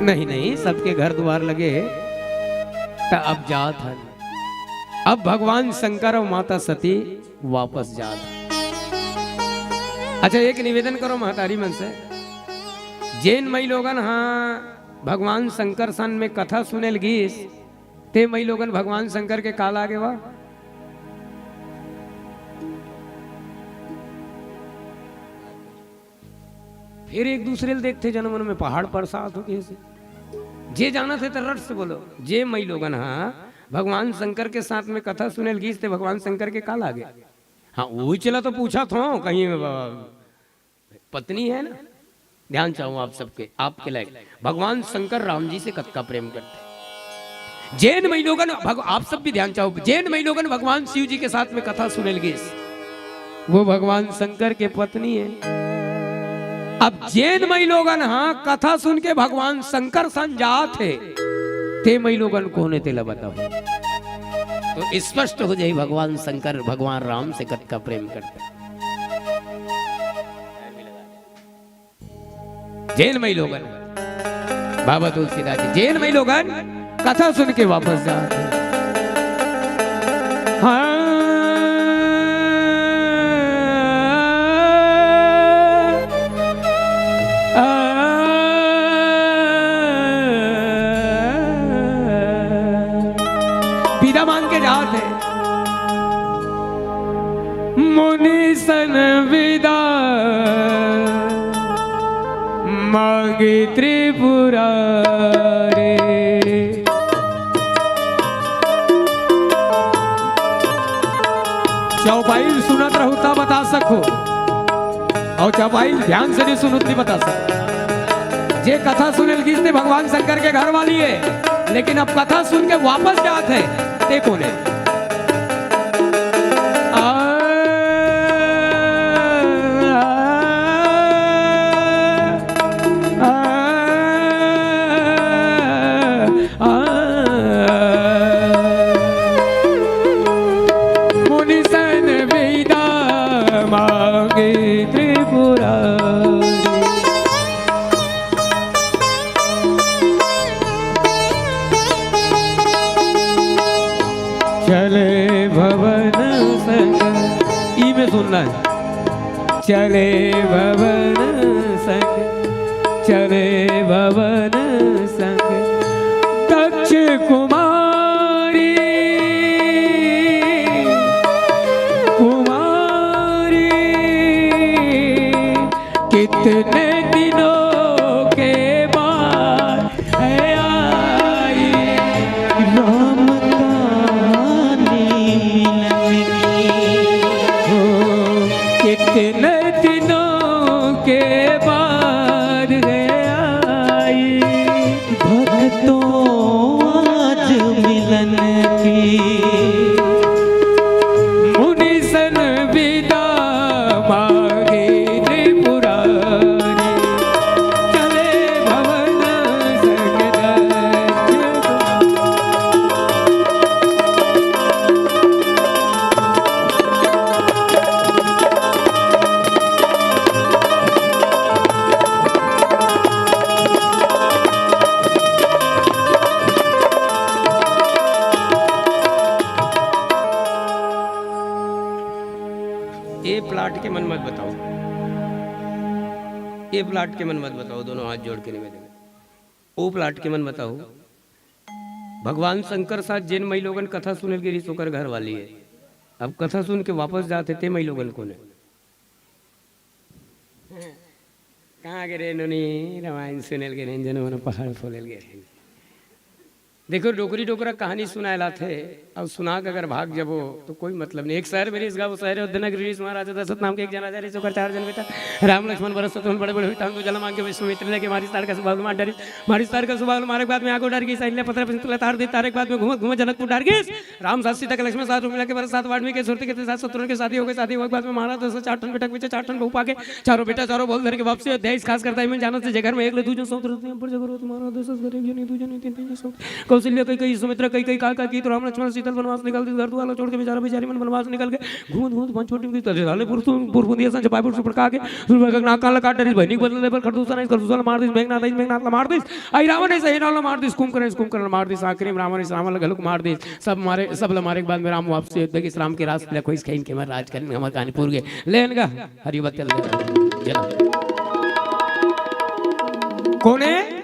नहीं, नहीं, सबके घर दुआर लगे हे, त अब जात हन। अब भगवान शंकर और माता सती वापस जात हन। अच्छा, एक निवेदन करो महतारी मन से, जेन मई लोगन हा भगवान शंकर सन में कथा सुने ल गीस, ते मई लोगन भगवान शंकर के का लागे वा? फिर एक दूसरे ल देखथे, जनो मनो में पहाड़ परसात हो गए से। जे जानत हे त रट से बोलो, जे मई लोगन हा भगवान शंकर के साथ में कथा सुने ल गीस, ते भगवान शंकर के का लागे? हाँ, वही चला तो पूछा था कहीं, अ, पत्नी है ना, ध्यान चाहूँ आप सबके, आपके लायक। भगवान शंकर राम जी से कतका प्रेम करते। जेन मई लोगन भग-, आप सब भी ध्यान चाहूँ, जेन मई लोगन भगवान शिव जी के साथ में कथा सुने ल गीस, वो भगवान शंकर के पत्नी है। अब जेन मई लोगन हा कथा सुन के भगवान शंकर सन जात हे, ते मई लोगन कोन हे तेला बताओ, तो स्पष्ट हो जाई भगवान शंकर भगवान राम से कतका प्रेम करते। जेन मई लोगन, बाबा तुलसीदास जी, जेन मई लोगन कथा सुन के वापस जात हे। हाँ। आ, विदा मांग के जात हे। मुनि सन विदा मांगी त्रिपुरारी। चौपाई सुनत रहू, तब बता सको। अउ चौपाई ध्यान से नहीं सुनू त नहीं बता सकत। जे कथा सुने ल गीस ते भगवान शंकर के घर वाली हे, लेकिन अब कथा सुन के वापस जात हे, ते कोन हे? आ, आ, आ, आ। मुनि सन विदा मांगे चले भवन संग, चले भवन संग दक्ष कुमारी, कुमारी। कितने दिनों के बाद है आई। राम कहानी मिलन की। हो, कितने दिनों के बाद है आई। भक्तों, आज मिलन की। मुनि सन विदा मांगे त्रिपुरारी। चले भवन संग दक्ष। ए प्लाट के मन मत बताओ, ए प्लाट के मन मत बताओ, दोनों हाथ जोड़ के निवेदन। ओ प्लाट के मन बताओ, भगवान शंकर साथ जेन मई लोगन कथा सुने गिरिस ओकर घर वाली है। अब कथा सुन के वापस जाते ते मई लोगन कोन है? कहाँ गे रे नोनी? रामायण सुनेल गे रहेन, जनो मनो पहाड़ फोलेल गे रहेन। देखो, डोकरी डोकरा कहानी सुनाए लाथे, अउ सुना के अगर भाग जबो, तो कोई मतलब नहीं। एक शहर में रिस गा, वो शहर अयोध्या नगरी रिस, महाराजा दशरथ नाम के एक जन राजा रिस, ओकर चार जन बेटा, राम लक्ष्मण भरत शत्रुघ्न बड़े बड़े हुई, ताम दू जन मांगे विश्वामित्र लेके मारिस तार का सुबाहुल मार डारिस, मारिस तार का सुबाहुल मारे के बाद में आगो डर गई, सैन्य पत्र पिंतुला तार दे, तारे के बाद में घूमत घूमत जनकपुर डर गई। राम सात सीता के लक्ष्मण सात उर्मिला के भरत सात वाल्मीकि के सुरत के साथ होके शादी होके बाद में महाराज दशरथ चार ठन बेटा के पीछे चार ठन बहू पाके चारों बेटा चारों बोल धर के वापसी अध्याय खास करता है। मैं जानत से जे घर में एक ले दू जन सौत रहते हैं, पर जगह रोत महाराज दशरथ करे एक जनी, दू जनी, तीन तीन जन सौत। कौशल्या कई कई सुमित्रा कई कई का का की तो राम लक्ष्मण सीता ल वनवास निकाल दिस, घर दुआर ला छोड़ के बेचारा बेचारी मन वनवास निकल के घूमत घूमत पांच छोटी की तजराले पुरसुन पुरपुंदिया संच पाइपुर सुपड़ का के सुन भगत नाक कान लगा डरिस बहनी बदल ले पर खरदूषण है, खरदूषण मार दिस, मेघनाथ है, मेघनाथ ला मार दिस, आई रावण है, सही रावण ला मार दिस, कुंभकर्ण है, कुंभकर्ण ला मार दिस, आखिरी में रावण है, रावण ला घलोक मार दिस। सब मारे, सब ला मारे के बाद में राम वापसी अयोध्या के राम के राज तिलक होइस, खइन के मर राज करन हमर कानपुर के लेन गा। हरि बचन ले जना। कोने?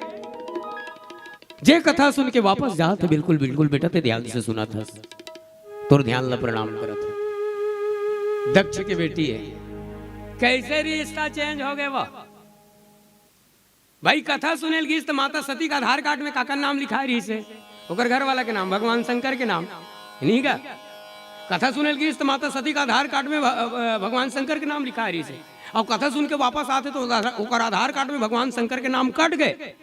जे कथा सुन के वापस जात हे, बिल्कुल, बिल्कुल बेटा, ते ध्यान से सुनत हस। तोर ध्यान ला प्रणाम करत हस। दक्ष के बेटी है। कैसे रिश्ता चेंज हो गए वो? भाई, कथा सुनेल गिस त माता सती के आधार कार्ड में काकर नाम लिखाए रहिस हे? ओकर घर वाला के नाम, भगवान शंकर के नाम, नहीं का? कथा सुनेल गिस त माता सती के आधार कार्ड में भ-, अ, भगवान शंकर के नाम लिखाए रहिस हे। अउ कथा सुन के वापस आथे त ओकर, ओकर आधार कार्ड में भगवान शंकर के नाम कट गए,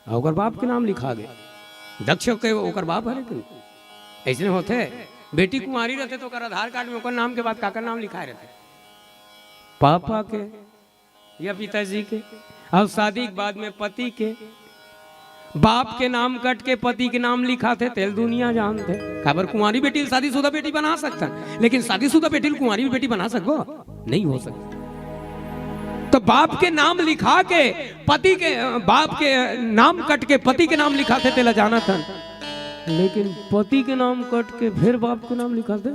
अउ ओकर बाप के नाम लिखा गए। दक्ष के ओकर बाप हरे कि नहीं? अइसने होथे, बेटी कुंवारी रहथे त ओकर आधार कार्ड में ओकर नाम के बाद काकर नाम लिखाए रहथे? पापा के। या पिताजी के, अउ शादी के बाद में पति के। बाप के नाम कट के पति के नाम लिखाथे, तेला दुनिया जानथे। काबर कुंवारी बेटी ल शादीशुदा बेटी बना सकथन, लेकिन शादीशुदा बेटी ल कुंवारी बेटी बना सकबो? नहीं हो सकता। तो बाप के नाम लिखा के पति के, बाप के नाम कट के पति के नाम लिखाथे, तेला जानथन, लेकिन पति के नाम कट के फिर बाप के नाम लिखाथे।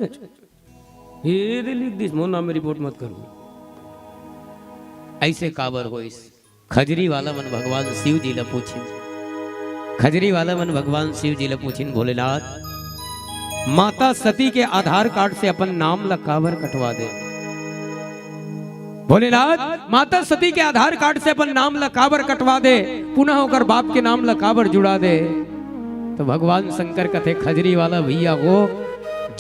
ये दे लिख दिस, मोर नाम में रिपोर्ट मत करो। ऐसे काबर होइस? खजरी वाला मन भगवान शिव जी ला पूछिन। खजरी वाला मन भगवान शिव जी ला पूछिन, भोलेनाथ, माता सती के आधार कार्ड से अपन नाम ला काबर कटवा दे? भोलेनाथ, माता सती के आधार कार्ड से अपन नाम ला काबर कटवा दे, पुनः ओकर बाप के नाम ला काबर जुड़ा दे? तो भगवान शंकर कथे, खजरी वाला भैया, वो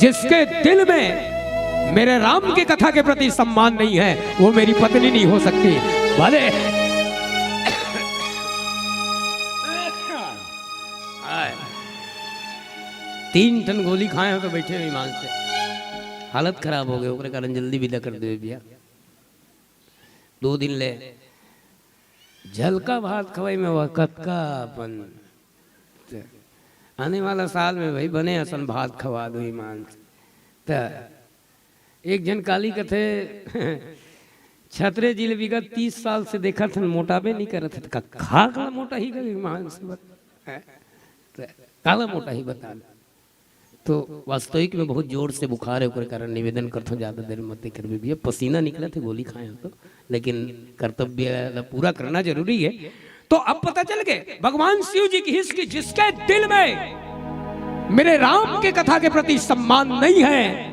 जिसके दिल में मेरे राम की कथा के प्रति सम्मान नहीं है, वो मेरी पत्नी नहीं हो सकती। भले तीन ठन गोली खाए हो तो बैठे हो ईमान से, हालत खराब हो गए, ओकरे कारण जल्दी विदा कर दे भैया। दो दिन ले झलका भात खवाई में वह कतका अपन, त आने वाला साल में भाई बने असन भात खवा दो ईमान से। त एक झन काली कथे, छतरे जी ल विगत तीस साल से देखत हन, मोटाबे नहीं करत हे, त का खाक ला मोटा ही गए ईमान से बता। त काला मोटा ही बता। तो वास्तविक में बहुत जोर से बुखार है, ओकर कारण निवेदन करथों, ज्यादा देर मत करबे भैया, पसीना निकलत हे, गोली खाए हो तो, लेकिन कर्तव्य ला पूरा करना जरूरी है। तो अब पता चल गए, भगवान शिव जी कहिस कि जिसके दिल में मेरे राम के कथा के प्रति सम्मान नहीं है,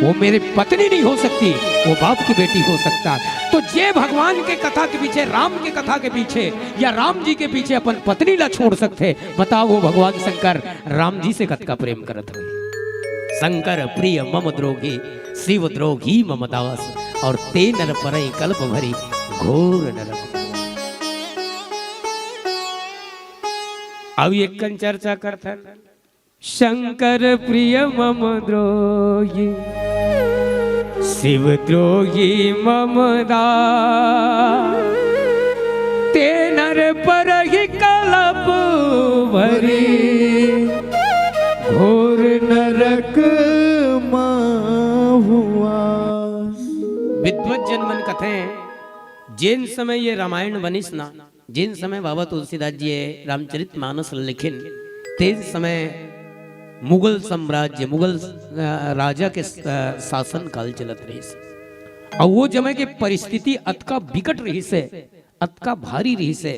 वो मेरी पत्नी नहीं हो सकती, वो बाप की बेटी हो सकता है। तो जे भगवान के कथा के पीछे, राम के कथा के पीछे या राम जी के पीछे अपन पत्नी ला छोड़ सकथे, बताओ वो भगवान शंकर राम जी से कतका प्रेम करत होही। शंकर प्रिय मम द्रोही, शिव द्रोही मम दास, और ते नर परई कल्प भरी घोर नरक। अब एक कन चर्चा करथन, शंकर प्रिय मम द्रोही, शिव द्रोही मम दास, ते नर परही कलप भरी, घोर नरक माहुआ। विद्वत जन मन कथे, जेन समय ये रामायण बनिस ना, जेन समय बाबा तुलसीदास जी ये रामचरित मानस ल लिखिन, तेन समय मुगल साम्राज्य, मुगल, अ, राजा के, अ, शासन काल चलत रहिस। अउ वो जमे के परिस्थिति अतका बिकट रहिस हे, अतका भारी रहिस हे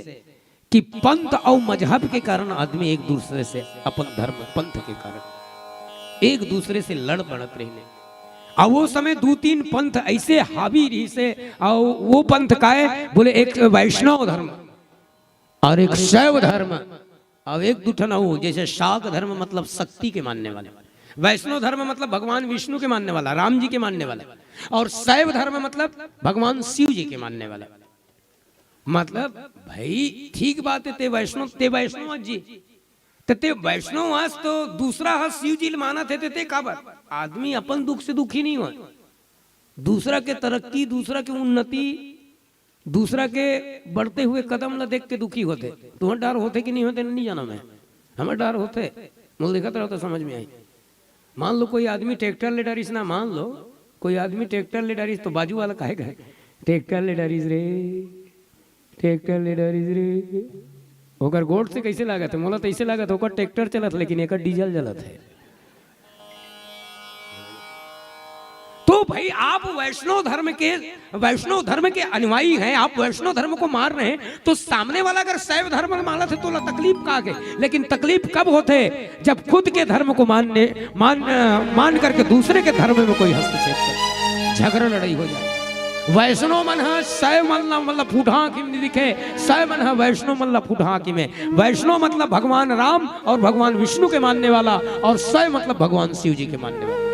कि पंथ अउ मजहब के कारण आदमी एक दूसरे से, अपन धर्म पंथ के कारण एक दूसरे से लड़ पड़त रहिने। अउ वो समय दू तीन पंथ ऐसे हावी रहिस हे, अउ वो पंथ काय बोले, एक वैष्णव धर्म, और एक शैव धर्म, और एक दू ठन अउ, जैसे शाक्त धर्म मतलब शक्ति के मानने वाले, वैष्णव धर्म मतलब भगवान विष्णु के मानने वाला, राम जी के मानने वाला, और शैव धर्म मतलब भगवान शिव जी के मानने वाला। मतलब भाई ठीक बात हे, ते वैष्णव, ते वैष्णव जी, त ते वैष्णव हस तो दूसरा ह शिव जी ल मानत हे, ते, ते काबर? आदमी अपन दुख से दुखी नहीं होय, दूसरा के तरक्की, दूसरा के उन्नति, दूसरा के बढ़ते हुए कदम ला देख के दुखी होथे। तुहर डर होथे कि नहीं होथे, नहीं जाना मैं, हमर डर होथे। मोला देखत रहो तो समझ में आई। मान लो कोई आदमी ट्रैक्टर ले डारिस ना, मान लो कोई आदमी ट्रैक्टर ले डारिस तो बाजू वाला काहे कहे, "ट्रैक्टर ले डारिस रे, ट्रैक्टर ले डारिस रे।" ओकर गोठ से कैसे लागत हे? मोला तो ऐसे लागत हे, ओकर ट्रैक्टर चलत, लेकिन एकर डीजल जलत हे। तो भाई, आप वैष्णव धर्म के, वैष्णव धर्म के अनुयायी हैं, आप वैष्णव धर्म को मान रहे हैं, तो सामने वाला अगर शैव धर्म मानत हे तो ओला तकलीफ का के, लेकिन तकलीफ कब होथे? जब खुद के धर्म को मानने, मान, मान करके दूसरे के धर्म में कोई हस्तक्षेप करे, झगड़ा लड़ाई हो जाए। वैष्णव मन ह शैव मन ला, मतलब, फूटहा आँखी में दिखे, शैव मन ह वैष्णव मन ला फूटहा आँखी में। वैष्णव मतलब भगवान राम और भगवान विष्णु के मानने वाला, और शैव मतलब भगवान शिव जी के मानने वाला।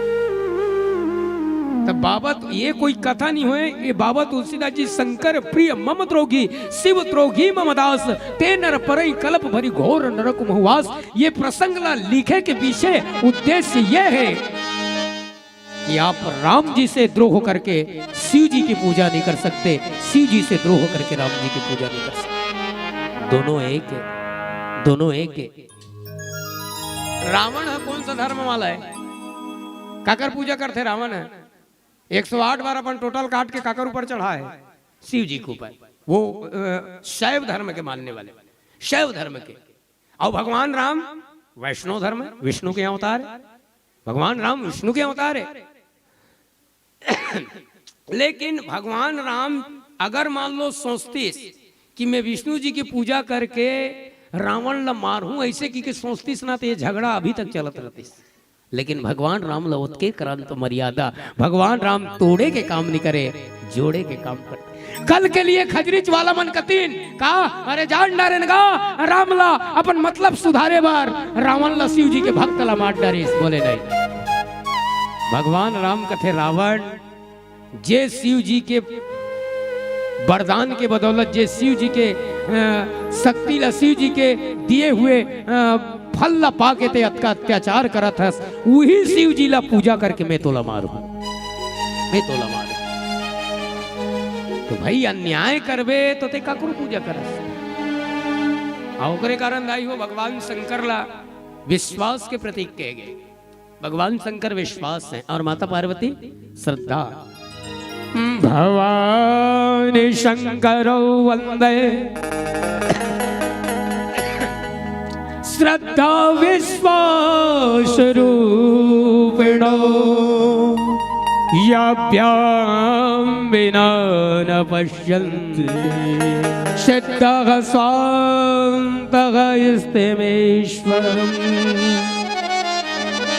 तब बाबा तो ये कोई कथा नहीं होय, ये बाबा तुलसीदास जी शंकर प्रिय मम द्रोही, शिव द्रोही मम दास, ते नर परई कलप भरी घोर नरक महु वास। ये प्रसंग ला लिखे के पीछे उद्देश्य ये है कि आप राम जी से द्रोह करके शिव जी की पूजा नहीं कर सकते, शिव जी से द्रोह करके राम जी की पूजा नहीं कर सकते। दोनों एक है, दोनों एक है। रावण ह कौन सा धर्म वाला है? काकर पूजा करथे रावण ह? एक सौ आठ बार अपन टोटल काट के काकर ऊपर चढ़ा है? शिव जी के ऊपर। वो, अ, शैव धर्म के मानने वाले, शैव धर्म के। और भगवान राम वैष्णव धर्म है, विष्णु के अवतार है। भगवान राम विष्णु के अवतार है। लेकिन भगवान राम अगर मान लो सोचतीस कि मैं विष्णु जी की पूजा करके रावण ला मारहूं, ऐसे की, की सोचतीस ना, तो ये झगड़ा अभी तक चलत रहतीस। लेकिन भगवान राम ला ओतके करन तो मर्यादा, भगवान राम तोड़े के काम नहीं करे, जोड़े के काम करे। कल के लिए खजरीच वाला मन कतिन का, अरे जान डारेन गा, राम ला अपन मतलब सुधारे बर रावण ला शिव जी के भक्त ला मार डारिस, बोले नहीं। भगवान राम कथे रावण, जे शिव जी के वरदान के बदौलत, जे शिव जी के, अ, शक्ति ला, शिव जी के दिए हुए, अ, फल ला पाके ते अतका अत्याचार करत हस, उही शिव जी ला पूजा करके मैं तोला मारहूं, मैं तोला मारहूं। तो भाई, अन्याय करबे तो ते काकरो पूजा करस। आ ओकरे कारण दाई हो, भगवान शंकर ला विश्वास के प्रतीक कहे गए। भगवान शंकर विश्वास है और माता पार्वती श्रद्धा। भवानी शंकरौ वंदे श्रद्धा विश्वास रूपिणो याभ्याम विना न पश्यन्ति सिद्धः स्वान्तः स्थितमीश्वरम्।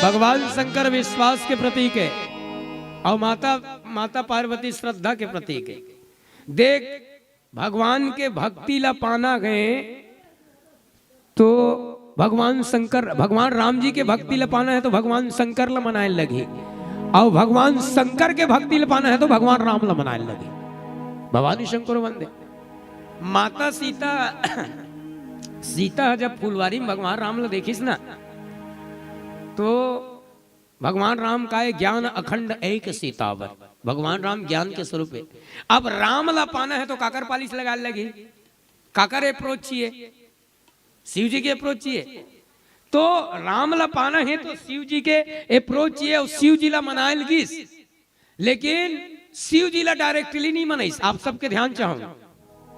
भगवान शंकर विश्वास के प्रतीक है और माता, माता पार्वती श्रद्धा के प्रतीक है। देख, भगवान के भक्ति ला पाना है तो भगवान शंकर, भगवान राम जी के भक्ति ला पाना है तो भगवान शंकर ला मनाए लगही, और भगवान शंकर के भक्ति ला पाना है तो भगवान राम ला मनाए लगही। भवानी शंकर वंदे। माता सीता सीता जब फुलवारी में भगवान राम ला देखिस ना, तो भगवान राम काय, ज्ञान अखंड एक सीतावर। भगवान राम ज्ञान के स्वरूप है। अब राम ला पाना है तो काकर पालिश लगाए लगही, काकर अप्रोच चाहिए? शिव जी के अप्रोच चाहिए। तो राम ला पाना है तो शिव जी के अप्रोच चाहिए और शिव जी ला मनाए लगिस। लेकिन शिव जी ला डायरेक्टली नहीं मनाइस। आप सबके ध्यान चाहूँ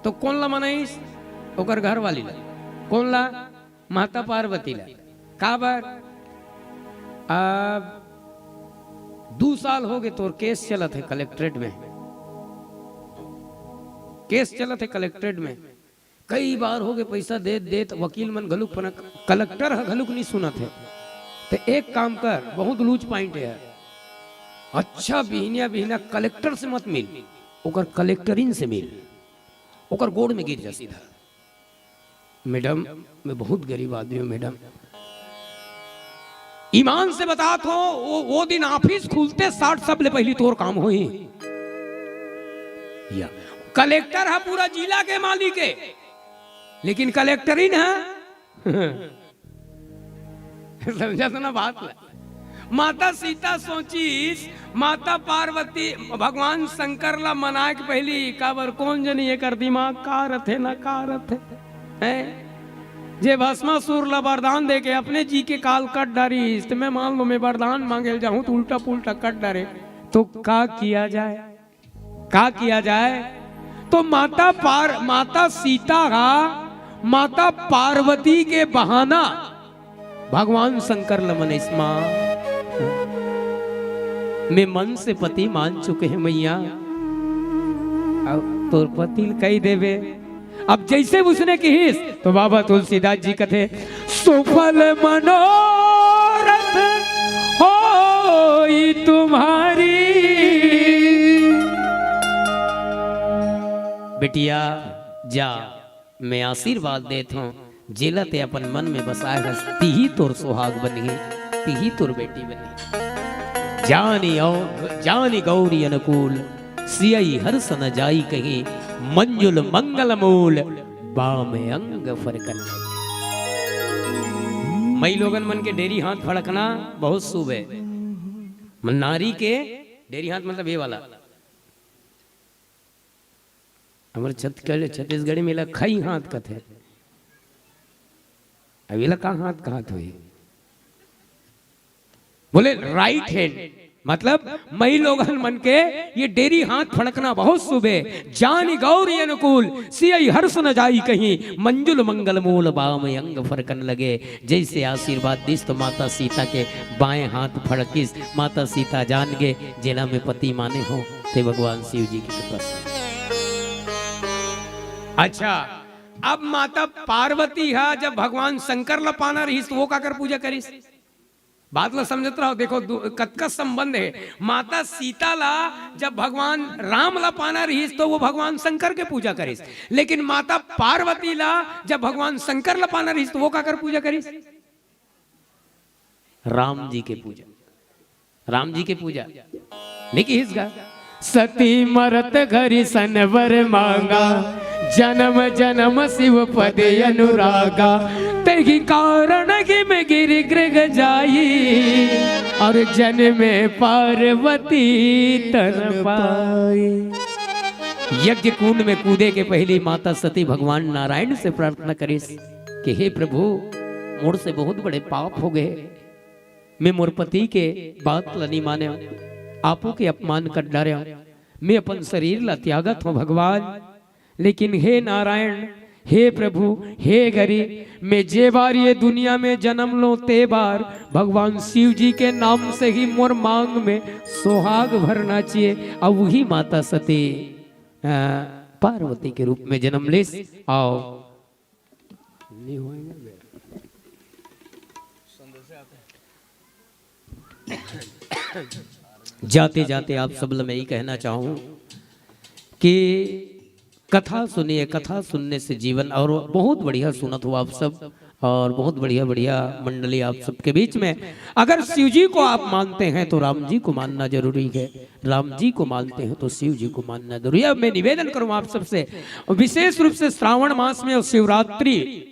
तो कौन ला मनाइस? ओकर घर वाली ला। कौन ला? माता पार्वती ला। काबर? अब दू साल हो गए तोर केस चलत है कलेक्ट्रेट में, केस चलत है कलेक्ट्रेट में। कई बार हो गए पैसा देत देत वकील मन घलुक पना, कलेक्टर ह घलुक नहीं सुनत है। तो एक काम कर, बहुत लूज पॉइंट है, अच्छा बिहनिया बिहनिया कलेक्टर से मत मिल, ओकर कलेक्टरिन से मिल, ओकर गोड़ में गिर जा सीधा। मैडम, मैं बहुत गरीब आदमी हूँ मैडम, ईमान से बतात हो, वो, वो दिन ऑफिस खुलते साठ सब ले पहली तोर काम होही। या कलेक्टर है पूरा जिला के मालिक है, लेकिन कलेक्टरिन है समझा तो ना बात ला। माता सीता सोचिस, माता पार्वती भगवान शंकर ला मनाए के पहली, काबर कौन जनी एकर दिमाग का रथे ना का रथे, हैं? जे भस्मासुर ला वरदान दे के अपने जी के काल कट डारिस, त मैं मान लो मैं वरदान मांगे ल जाहूं त उल्टा पुल्टा कट डारे, तो का किया जाए? का किया जाए? तो माता पार, माता सीता का, माता पार्वती के बहाना भगवान शंकर ल मनाइस माँ। मैं मन से पति मान चुके हैं मैया, अब तोर पति ल कही देवे। अब जैसे उसने किहिस तो बाबा तुलसीदास जी कथे, सुफल मनोरथ होई तुम्हारी। बेटिया जा, मैं आशीर्वाद देत हूँ, जेला ते अपन मन में बसाए हस, तिही तोर सुहाग बनही, तिही तोर बेटी बनही। जानी औ-, जानी गौरी अनुकूल, सियई हर्ष न जाई कहीं, मंजुल मंगल मूल, बाम अंग फरकन। मई लोगन मन के डेरी हाथ फड़कना बहुत शुभ है। नारी के डेरी हाथ मतलब ये वाला। हमर छत्तीसगढ़, छत्तीसगढ़ी में एला खई हाथ कथे। अब एला का हाथ कहत होही? बोले राइट हैंड, मतलब मई लोगन मन के ये डेरी हाथ फड़कना बहुत शुभ है। जानी गौरी अनुकूल, सियई हर्ष न जाई कहीं, मंजुल मंगल मूल बाम अंग फरकन लगे। जैसे आशीर्वाद दिस तो माता सीता के बाएं हाथ फड़किस। माता सीता जान गे, जेला में पति माने हो, ते भगवान शिव जी की कृपा से। अच्छा, अब माता पार्वती हा जब भगवान शंकर ला पाना रहिस, तो वो काकर पूजा करिस? बात ला समझत रहो, देखो, दु-, कतका संबंध है। माता सीता ला जब भगवान राम ला पाना रहिस, तो वो भगवान शंकर के पूजा करिस, लेकिन माता पार्वती ला जब भगवान शंकर ला पाना रहिस, तो वो काकर पूजा करिस? राम जी के पूजा, राम जी के पूजा। नहीं किहिस गा? सती मरत घरी सन वर मांगा, जन्म जन्म शिव पद अनुरागा। तेहि कारण कि मैं गिरि गृह जाई, और जन्मे पार्वती तन पाई। यज्ञ कुंड में कूदे के पहली माता सती भगवान नारायण से प्रार्थना करिस कि हे प्रभु, मोर से बहुत बड़े पाप हो गए, मैं मोर पति के बात ल नी मानेव, आपो के अपमान कर डारेव, मैं अपन शरीर ला त्यागत हूँ भगवान, लेकिन हे नारायण, हे प्रभु, हे गरीब, मैं जे बार ये दुनिया में जन्म लो, ते बार भगवान शिव जी के नाम से ही मोर मांग में सुहाग भरना चाहिए। अब वही माता सती, अ, पार्वती के रूप में जन्म लेस। आओ, जाते जाते आप सब ल मैं यही कहना चाहूँ कि कथा सुनिए, कथा सुनने से जीवन। और बहुत बढ़िया सुनत हो आप सब, और बहुत बढ़िया बढ़िया मंडली आप सबके बीच में। अगर शिव जी को आप मानते हैं तो राम जी को मानना जरूरी है, राम जी को मानते हैं तो शिव जी को मानना जरूरी है। अब मैं निवेदन करूँ आप सबसे, विशेष रूप से श्रावण मास में और शिवरात्रि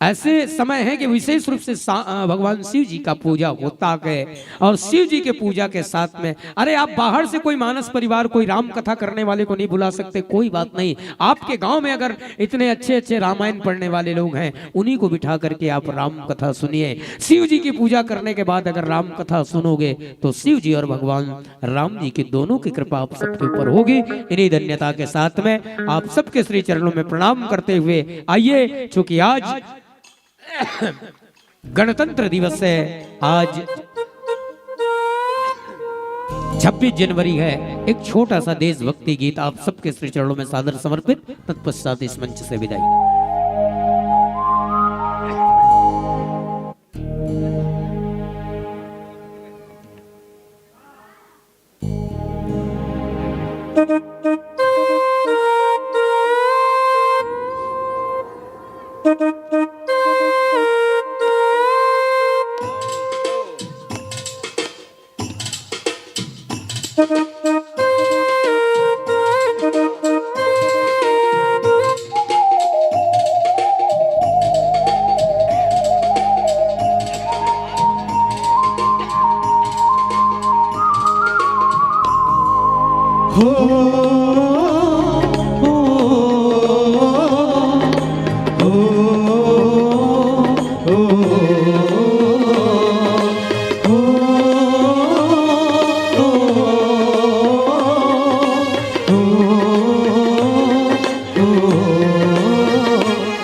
ऐसे समय है कि विशेष रूप से सा-, अ, भगवान शिव जी का पूजा होता है। और शिव जी के पूजा के साथ में, अरे, आप बाहर से कोई मानस परिवार, कोई राम कथा करने वाले को नहीं बुला सकते, कोई बात नहीं। आपके गांव में अगर इतने अच्छे अच्छे रामायण पढ़ने वाले लोग हैं, उन्हीं को बिठा करके आप राम कथा सुनिए। शिव जी की पूजा करने के बाद अगर राम कथा सुनोगे तो शिव जी और भगवान राम जी की दोनों की कृपा आप सबके ऊपर होगी। इन्हीं धन्यता के साथ में आप सबके श्री चरणों में प्रणाम करते हुए आइए, चूंकि आज गणतंत्र दिवस है, आज छब्बीस जनवरी है। एक छोटा सा देशभक्ति गीत आप सबके श्री चरणों में सादर समर्पित, तत्पश्चात इस मंच से विदाई।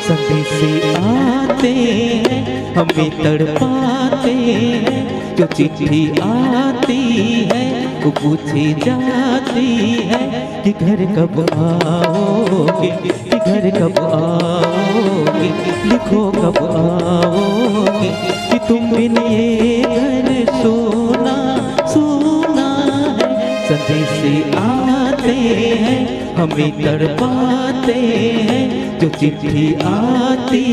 संदेश आते हैं, हमें तड़पाते हैं, जो चिट्ठी आती है, वो पूछी जाती है कि घर कब आओगे, कि घर कब आओगे, लिखो कब आओगे, कि तुम बिन ये घर सोना सोना है। संदेश आते हैं, हमें तड़पाते हैं, जो चिट्ठी आती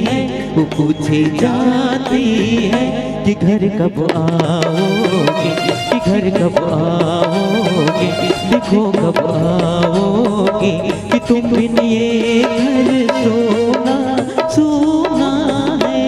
है, वो पूछी जाती है कि घर कब आओगे, कि घर कब आओगे, लिखो कब आओगे, कि तुम बिन ये घर सोना सोना है।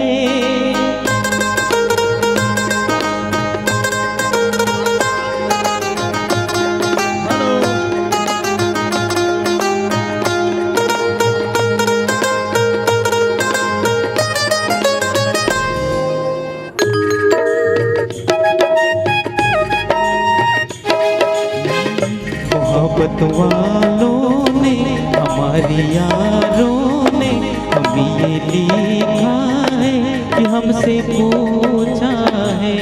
मोहब्बत वालों ने, हमारी यारों ने, हम ये लिखा है कि हमसे पूछा है।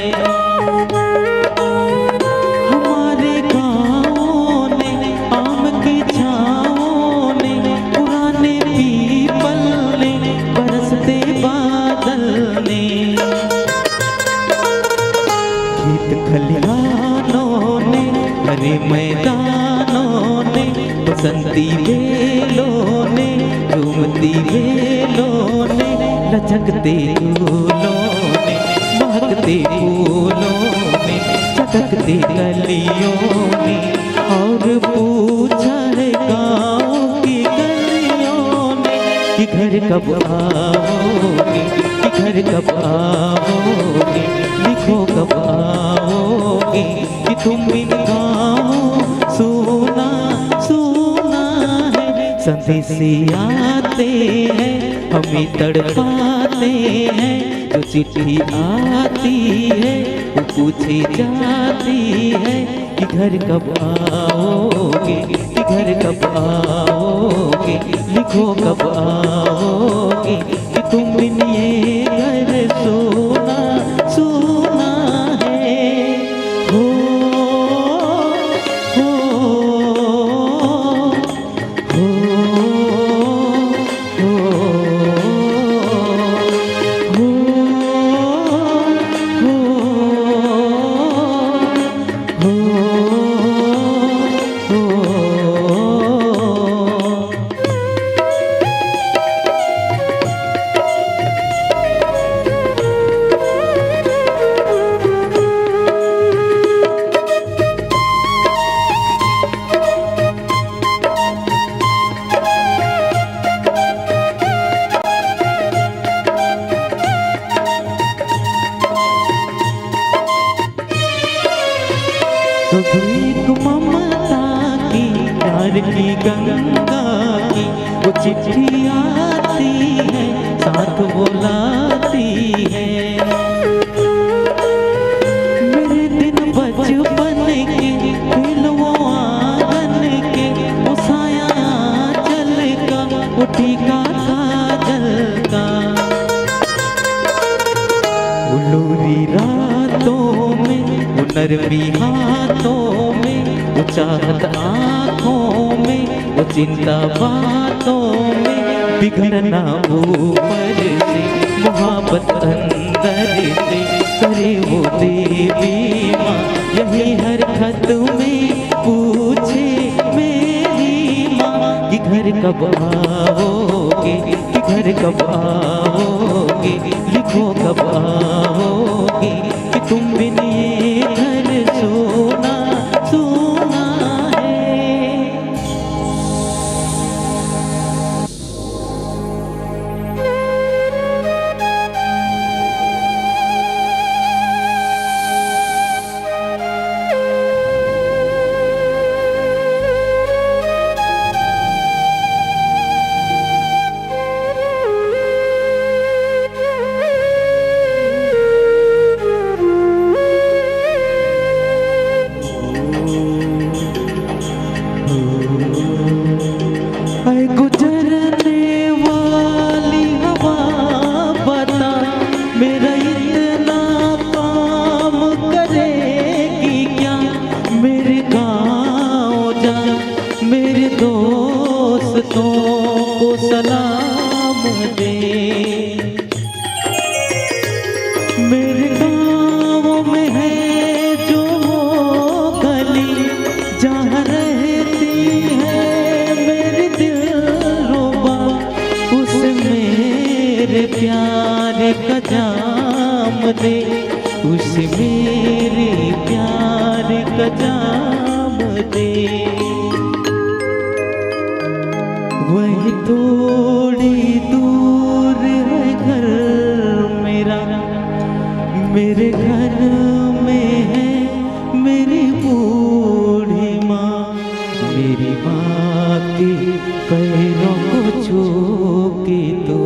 हमारे गाँवों ने, आम की छाँवों ने, पुराने पीपल ने, बरसते बादल ने, खेत खलिहानों ने, हरे मैदानों ने, बसंती बेलों ने, झूमती बेलों ने, लचकते झूलों ने, महकते फूलों ने, चटकते कलियों ने, और पूछा है गाँव की गलियों ने कि घर कब आओगे, कि घर कब आओगे, लिखो कब आओगे, कि तुम बिन गाँव सूना सूना है। संदेश आते हैं, हमें तड़पाते हैं, जो चिट्ठी आती है, वो पूछी जाती है कि घर कब आओगे, कि घर कब आओगे, लिखो कब आओगे, कि तुम बिन ये घर सूना सूना है। हो, हो, हो, हो, हो, हो, हो, हो। तो भीख ममता की, प्यार की गंगा की, वो चिट्ठी आती है, साथ वो लाती है। मेरे दिन बचपन के, खेल वो आंगन के, वो साया आंचल का, वो टीका काजल का। उलोरी रातों में, वो नरमी हाथों में, वो चाहत आंखों में, वो चिंता बातों में, बिगड़ना ऊपर से, मोहब्बत अंदर से, करे वो देवी माँ यही हर खत में, पूछे मेरी माँ कि घर कब आओगे, कि घर कब आओगे, लिखो कब आओगे, कि तुम बिन ये घर सूना सूना है। ऐ गुजरने वाली हवा, बता मेरा इतना काम करेगी क्या? मेरे गाँव जा, मेरे दोस्तों को सलाम दे। मेरे गाँव में है जो वो गली, जहाँ रहती है मेरी दिलरुबा, उस मेरे प्यार का जाम दे, उस मेरे प्यार का जाम दे। वही थोड़ी दूर है घर मेरा, मेरे घर में है मेरी बूढ़ी माँ। मेरी माँ के पैरों को छू के तो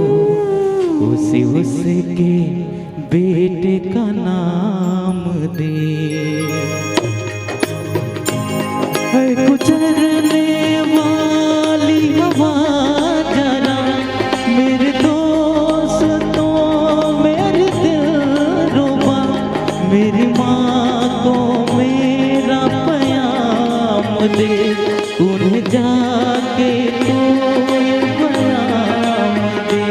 उसे उसके बेटे का नाम दे। है गुजरने वाली हवा जरा, मेरे दोस्तों, मेरे दिलरुबा, मेरी माँ को मेरा प्याम दे, उन्हें जाके तू ये प्याम दे।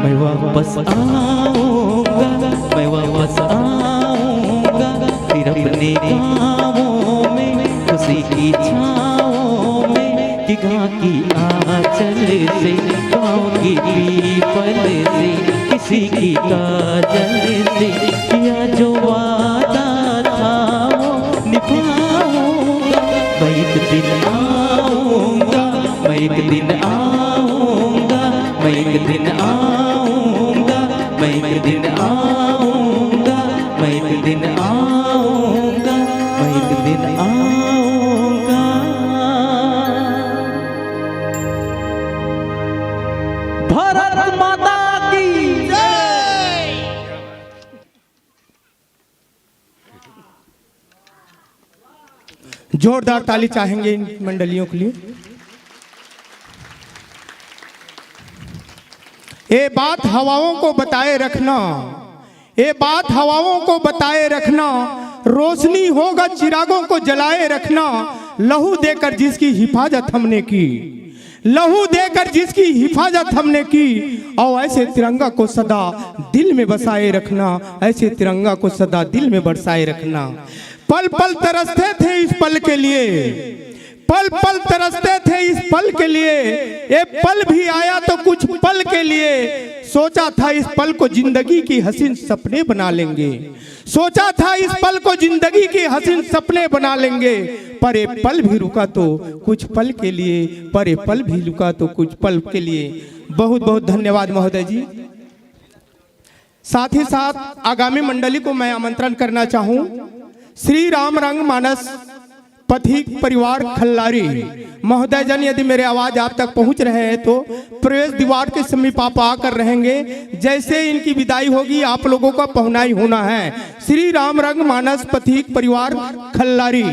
मैं वापस आऊंगा, मैं वापस आऊंगा, फिर अपने गाँवों में, खुशी की छाँवों में, कि गाँ की आँचल से, गाँव की पीपल से, किसी की काजल से, किया जो वादा था वो निभाऊंगा। मैं एक दिन आऊंगा, मैं एक दिन आऊंगा, मैं एक दिन आऊंगा, मैं एक दिन आऊंगा, मैं एक दिन आऊंगा, मैं एक दिन आऊंगा। भारत माता की जय। जोरदार ताली चाहेंगे इन मंडलियों के लिए। ये बात हवाओं को बताए रखना, ये बात हवाओं को बताए रखना, रोशनी होगा चिरागों को जलाए रखना, लहू देकर जिसकी हिफाजत हमने की, लहू देकर जिसकी हिफाजत हमने की। और ऐसे तिरंगा को सदा दिल में बसाए रखना, ऐसे तिरंगा को सदा दिल में बरसाए रखना। पल पल तरसते थे इस पल के लिए, पल पल तरसते थे इस पल के लिए। ये पल भी आया तो कुछ पल के लिए, सोचा था इस पल को जिंदगी की हसीन सपने बना लेंगे, सोचा था इस पल को जिंदगी की हसीन सपने बना लेंगे। पर ये पल भी रुका तो कुछ पल के लिए, पर ये पल भी रुका तो कुछ पल के लिए। बहुत बहुत धन्यवाद महोदय जी। साथ ही साथ आगामी मंडली को मैं आमंत्रण करना चाहूं, श्री राम रंग मानस पथिक परिवार खल्लारी महोदय जन, यदि मेरे आवाज आप तक पहुंच रहे हैं तो प्रवेश द्वार के समीप आप आकर रहेंगे। जैसे इनकी विदाई होगी, आप लोगों का पहुनाई होना है। श्री राम रंग मानस पथिक परिवार खल्लारी।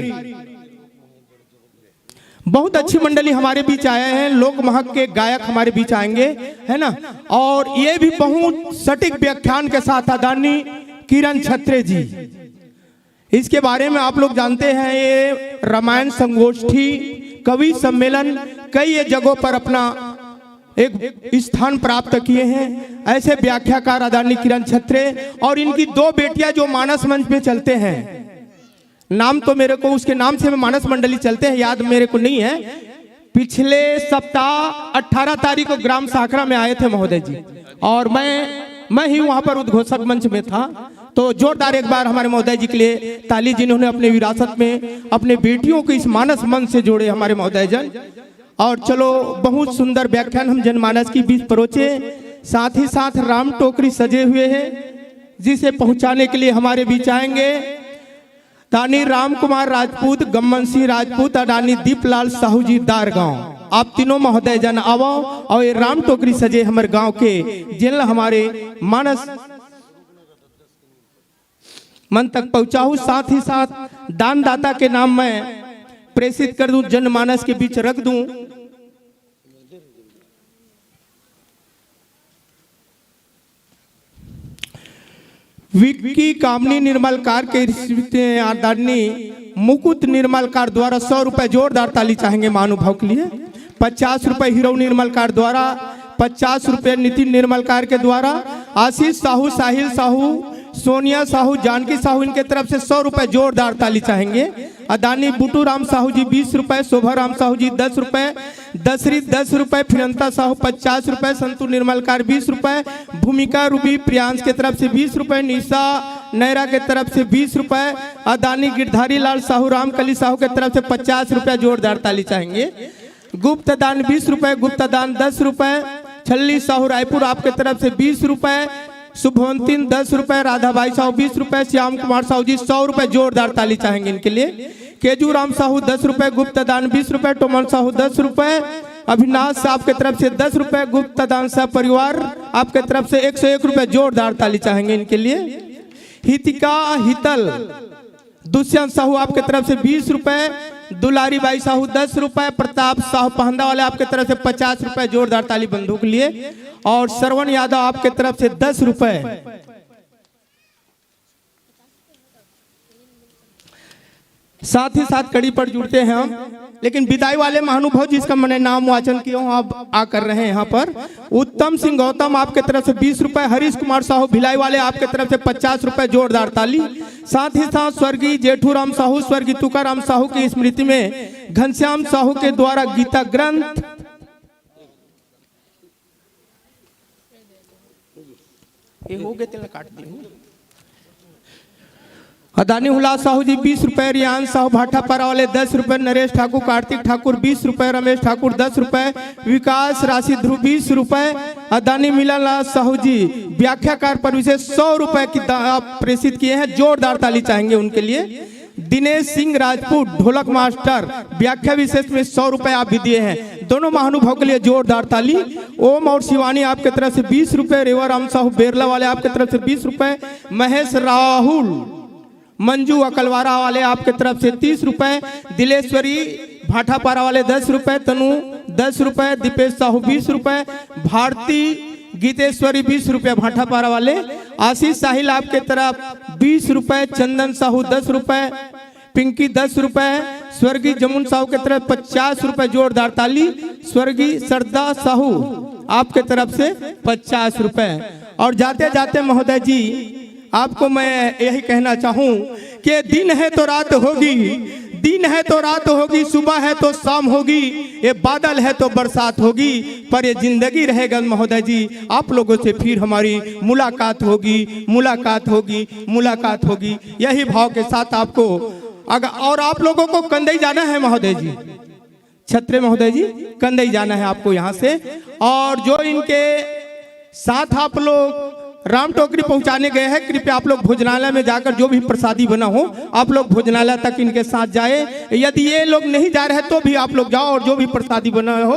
बहुत अच्छी मंडली हमारे बीच आए हैं, लोक महक के गायक हमारे बीच आएंगे, है ना। और ये भी बहुत सटीक व्याख्यान के साथ आदरणीय किरण छत्रे जी, इसके बारे में आप लोग जानते हैं, ये रामायण संगोष्ठी, कवि सम्मेलन, कई ये जगहों पर अपना एक स्थान प्राप्त किए हैं। ऐसे व्याख्याकार आदरणीय किरण छत्रे, और इनकी दो बेटियां जो मानस मंच में चलते हैं, नाम तो मेरे को, उसके नाम से मैं मानस मंडली चलते हैं, याद मेरे को नहीं है। पिछले सप्ताह अठारह तारीख को ग्राम साखरा में आए थे महोदय जी, और मैं मैं ही वहां पर उद्घोषक मंच में था। तो जोरदार एक बार हमारे महोदय जी के लिए ताली, जिन्होंने अपने विरासत में अपने बेटियों को इस मानस मंच से जोड़े हमारे महोदय जन। और चलो, बहुत सुंदर व्याख्यान हम जनमानस की बीच परोचे। साथ ही साथ राम टोकरी सजे हुए हैं, जिसे पहुंचाने के लिए हमारे बीच आएंगे दानी राम कुमार राजपूत, गम्मन सिंह राजपूत और दानी दीपलाल साहू जी दारगांव। आप तीनों महोदय जन आवो और ये राम टोकरी सजे हमर गांव के, जिन ला हमारे मानस मन तक पहुंचाहू। साथ ही साथ दानदाता के नाम मैं प्रेषित कर दूं, जनमानस के बीच रख दूं। विक्की कामनी निर्मलकार के स्मृति में आदरणीय मुकुट निर्मलकार द्वारा सौ रुपए, जोरदार ताली चाहेंगे महानुभाव के लिए। पचास रुपए हीरो निर्मलकार द्वारा, पचास रुपए नितिन निर्मलकार के द्वारा, आशीष साहू, साहिल साहू, सोनिया साहू, जानकी साहू, इनके तरफ से सौ रुपए, जोरदार ताली चाहेंगे। अदानी बुटू राम साहू जी बीस रुपए, शोभा राम साहू जी दस रुपए, दसरी दस रुपए, फिरंता साहू पचास रुपए, संतु निर्मलकार बीस रुपए, भूमिका रूबी प्रियांश के तरफ से बीस रुपए, निशा नैरा के तरफ से बीस रुपए, अदानी गिरधारी लाल साहू, रामकली साहू के तरफ से पचास रुपए, जोरदार ताली चाहेंगे। गुप्त दान बीस रुपए, गुप्त दान दस रुपए, छल्ली साहू रायपुर आपके तरफ से बीस रुपए, शुभवंतिन दस रुपए, राधाबाई साहू बीस रुपए, श्याम कुमार साहू जी सौ रुपए, जोरदार ताली चाहेंगे इनके लिए। केजू राम साहू दस रुपए, गुप्त दान बीस रुपए, टोमन साहू दस रुपए, अभिनाश आपके तरफ से दस रुपए, गुप्त दान सह परिवार आपके तरफ से एक सौ एक रुपए, जोरदार ताली चाहेंगे इनके लिए। हितिका हितल दुष्यंत साहू आपके तरफ से बीस रुपए, दुलारी बाई साहू दस रुपए, प्रताप साहू पहंदा वाले आपके तरफ से पचास रुपए, जोरदार ताली बंधु के लिए, और श्रवण यादव आपके तरफ से दस रुपए। साथ ही साथ कड़ी पर जुड़ते हैं हम, लेकिन विदाई वाले महानुभाव जिसका मैंने नाम वाचन किया हूँ, आप आ कर रहे हैं यहाँ पर। उत्तम सिंह गौतम आपके तरफ से बीस रुपए, हरीश कुमार साहू भिलाई वाले आपके तरफ से पचास रुपए, जोरदार ताली। साथ ही साथ स्वर्गीय जेठू राम साहू, स्वर्गीय तुकाराम साहू की स्मृति में घनश्याम साहू के द्वारा गीता ग्रंथ, ये हो गए, तेला काट दी हूँ। अदानी हुला साहू जी बीस रुपए, रियान साहू भाटापारा वाले दस रुपए, नरेश ठाकुर, कार्तिक ठाकुर बीस रुपए, रमेश ठाकुर दस रुपए, विकास राशि ध्रुव बीस रुपए, अदानी मिलन लाल साहू जी व्याख्याकार पर विशेष सौ रुपए की दा-, आप प्रेषित किए हैं, जोरदार ताली चाहेंगे उनके लिए। दिनेश सिंह राजपूत ढोलक मास्टर व्याख्या विशेष में सौ रुपए आप भी दिए हैं, दोनों महानुभाव के लिए जोरदार ताली। ओम और शिवानी आपके तरफ से बीस रुपए, रेवा राम साहू बेरला वाले आपके तरफ से बीस रुपए, महेश राहुल मंजू अकलवारा वाले आपके तरफ से तीस रुपए, दिलेश्वरी भाटापारा वाले दस रुपए, तनु दस रुपए, दीपेश साहू बीस रुपए, भारती गीतेश्वरी बीस रुपए भाटापारा वाले, आशीष साहिल आपके तरफ बीस रुपए, चंदन साहू दस रुपए, पिंकी दस रुपए, स्वर्गीय जमुन साहू के तरफ पचास रुपए, जोरदार ताली। स्वर्गीय सरदा साहू आपके तरफ से पचास रुपए। और जाते जाते महोदय जी, आपको मैं यही कहना चाहूं कि दिन है तो रात होगी, दिन है तो रात होगी, सुबह है तो शाम होगी, ये बादल है तो बरसात होगी, पर ये जिंदगी रहेगा महोदय जी, आप लोगों से फिर हमारी मुलाकात होगी, मुलाकात होगी, मुलाकात होगी। यही भाव के साथ आपको अगर, और आप लोगों को कंदई जाना है महोदय जी, छत्रे महोदय जी, कंदई जाना है आपको यहाँ से। और जो इनके साथ आप लोग राम टोकरी पहुंचाने गए हैं, कृपया आप लोग भोजनालय में जाकर जो भी प्रसादी बना हो, आप लोग भोजनालय तक इनके साथ जाए। यदि ये लोग नहीं जा रहे तो भी आप लोग जाओ और जो भी प्रसादी बना हो,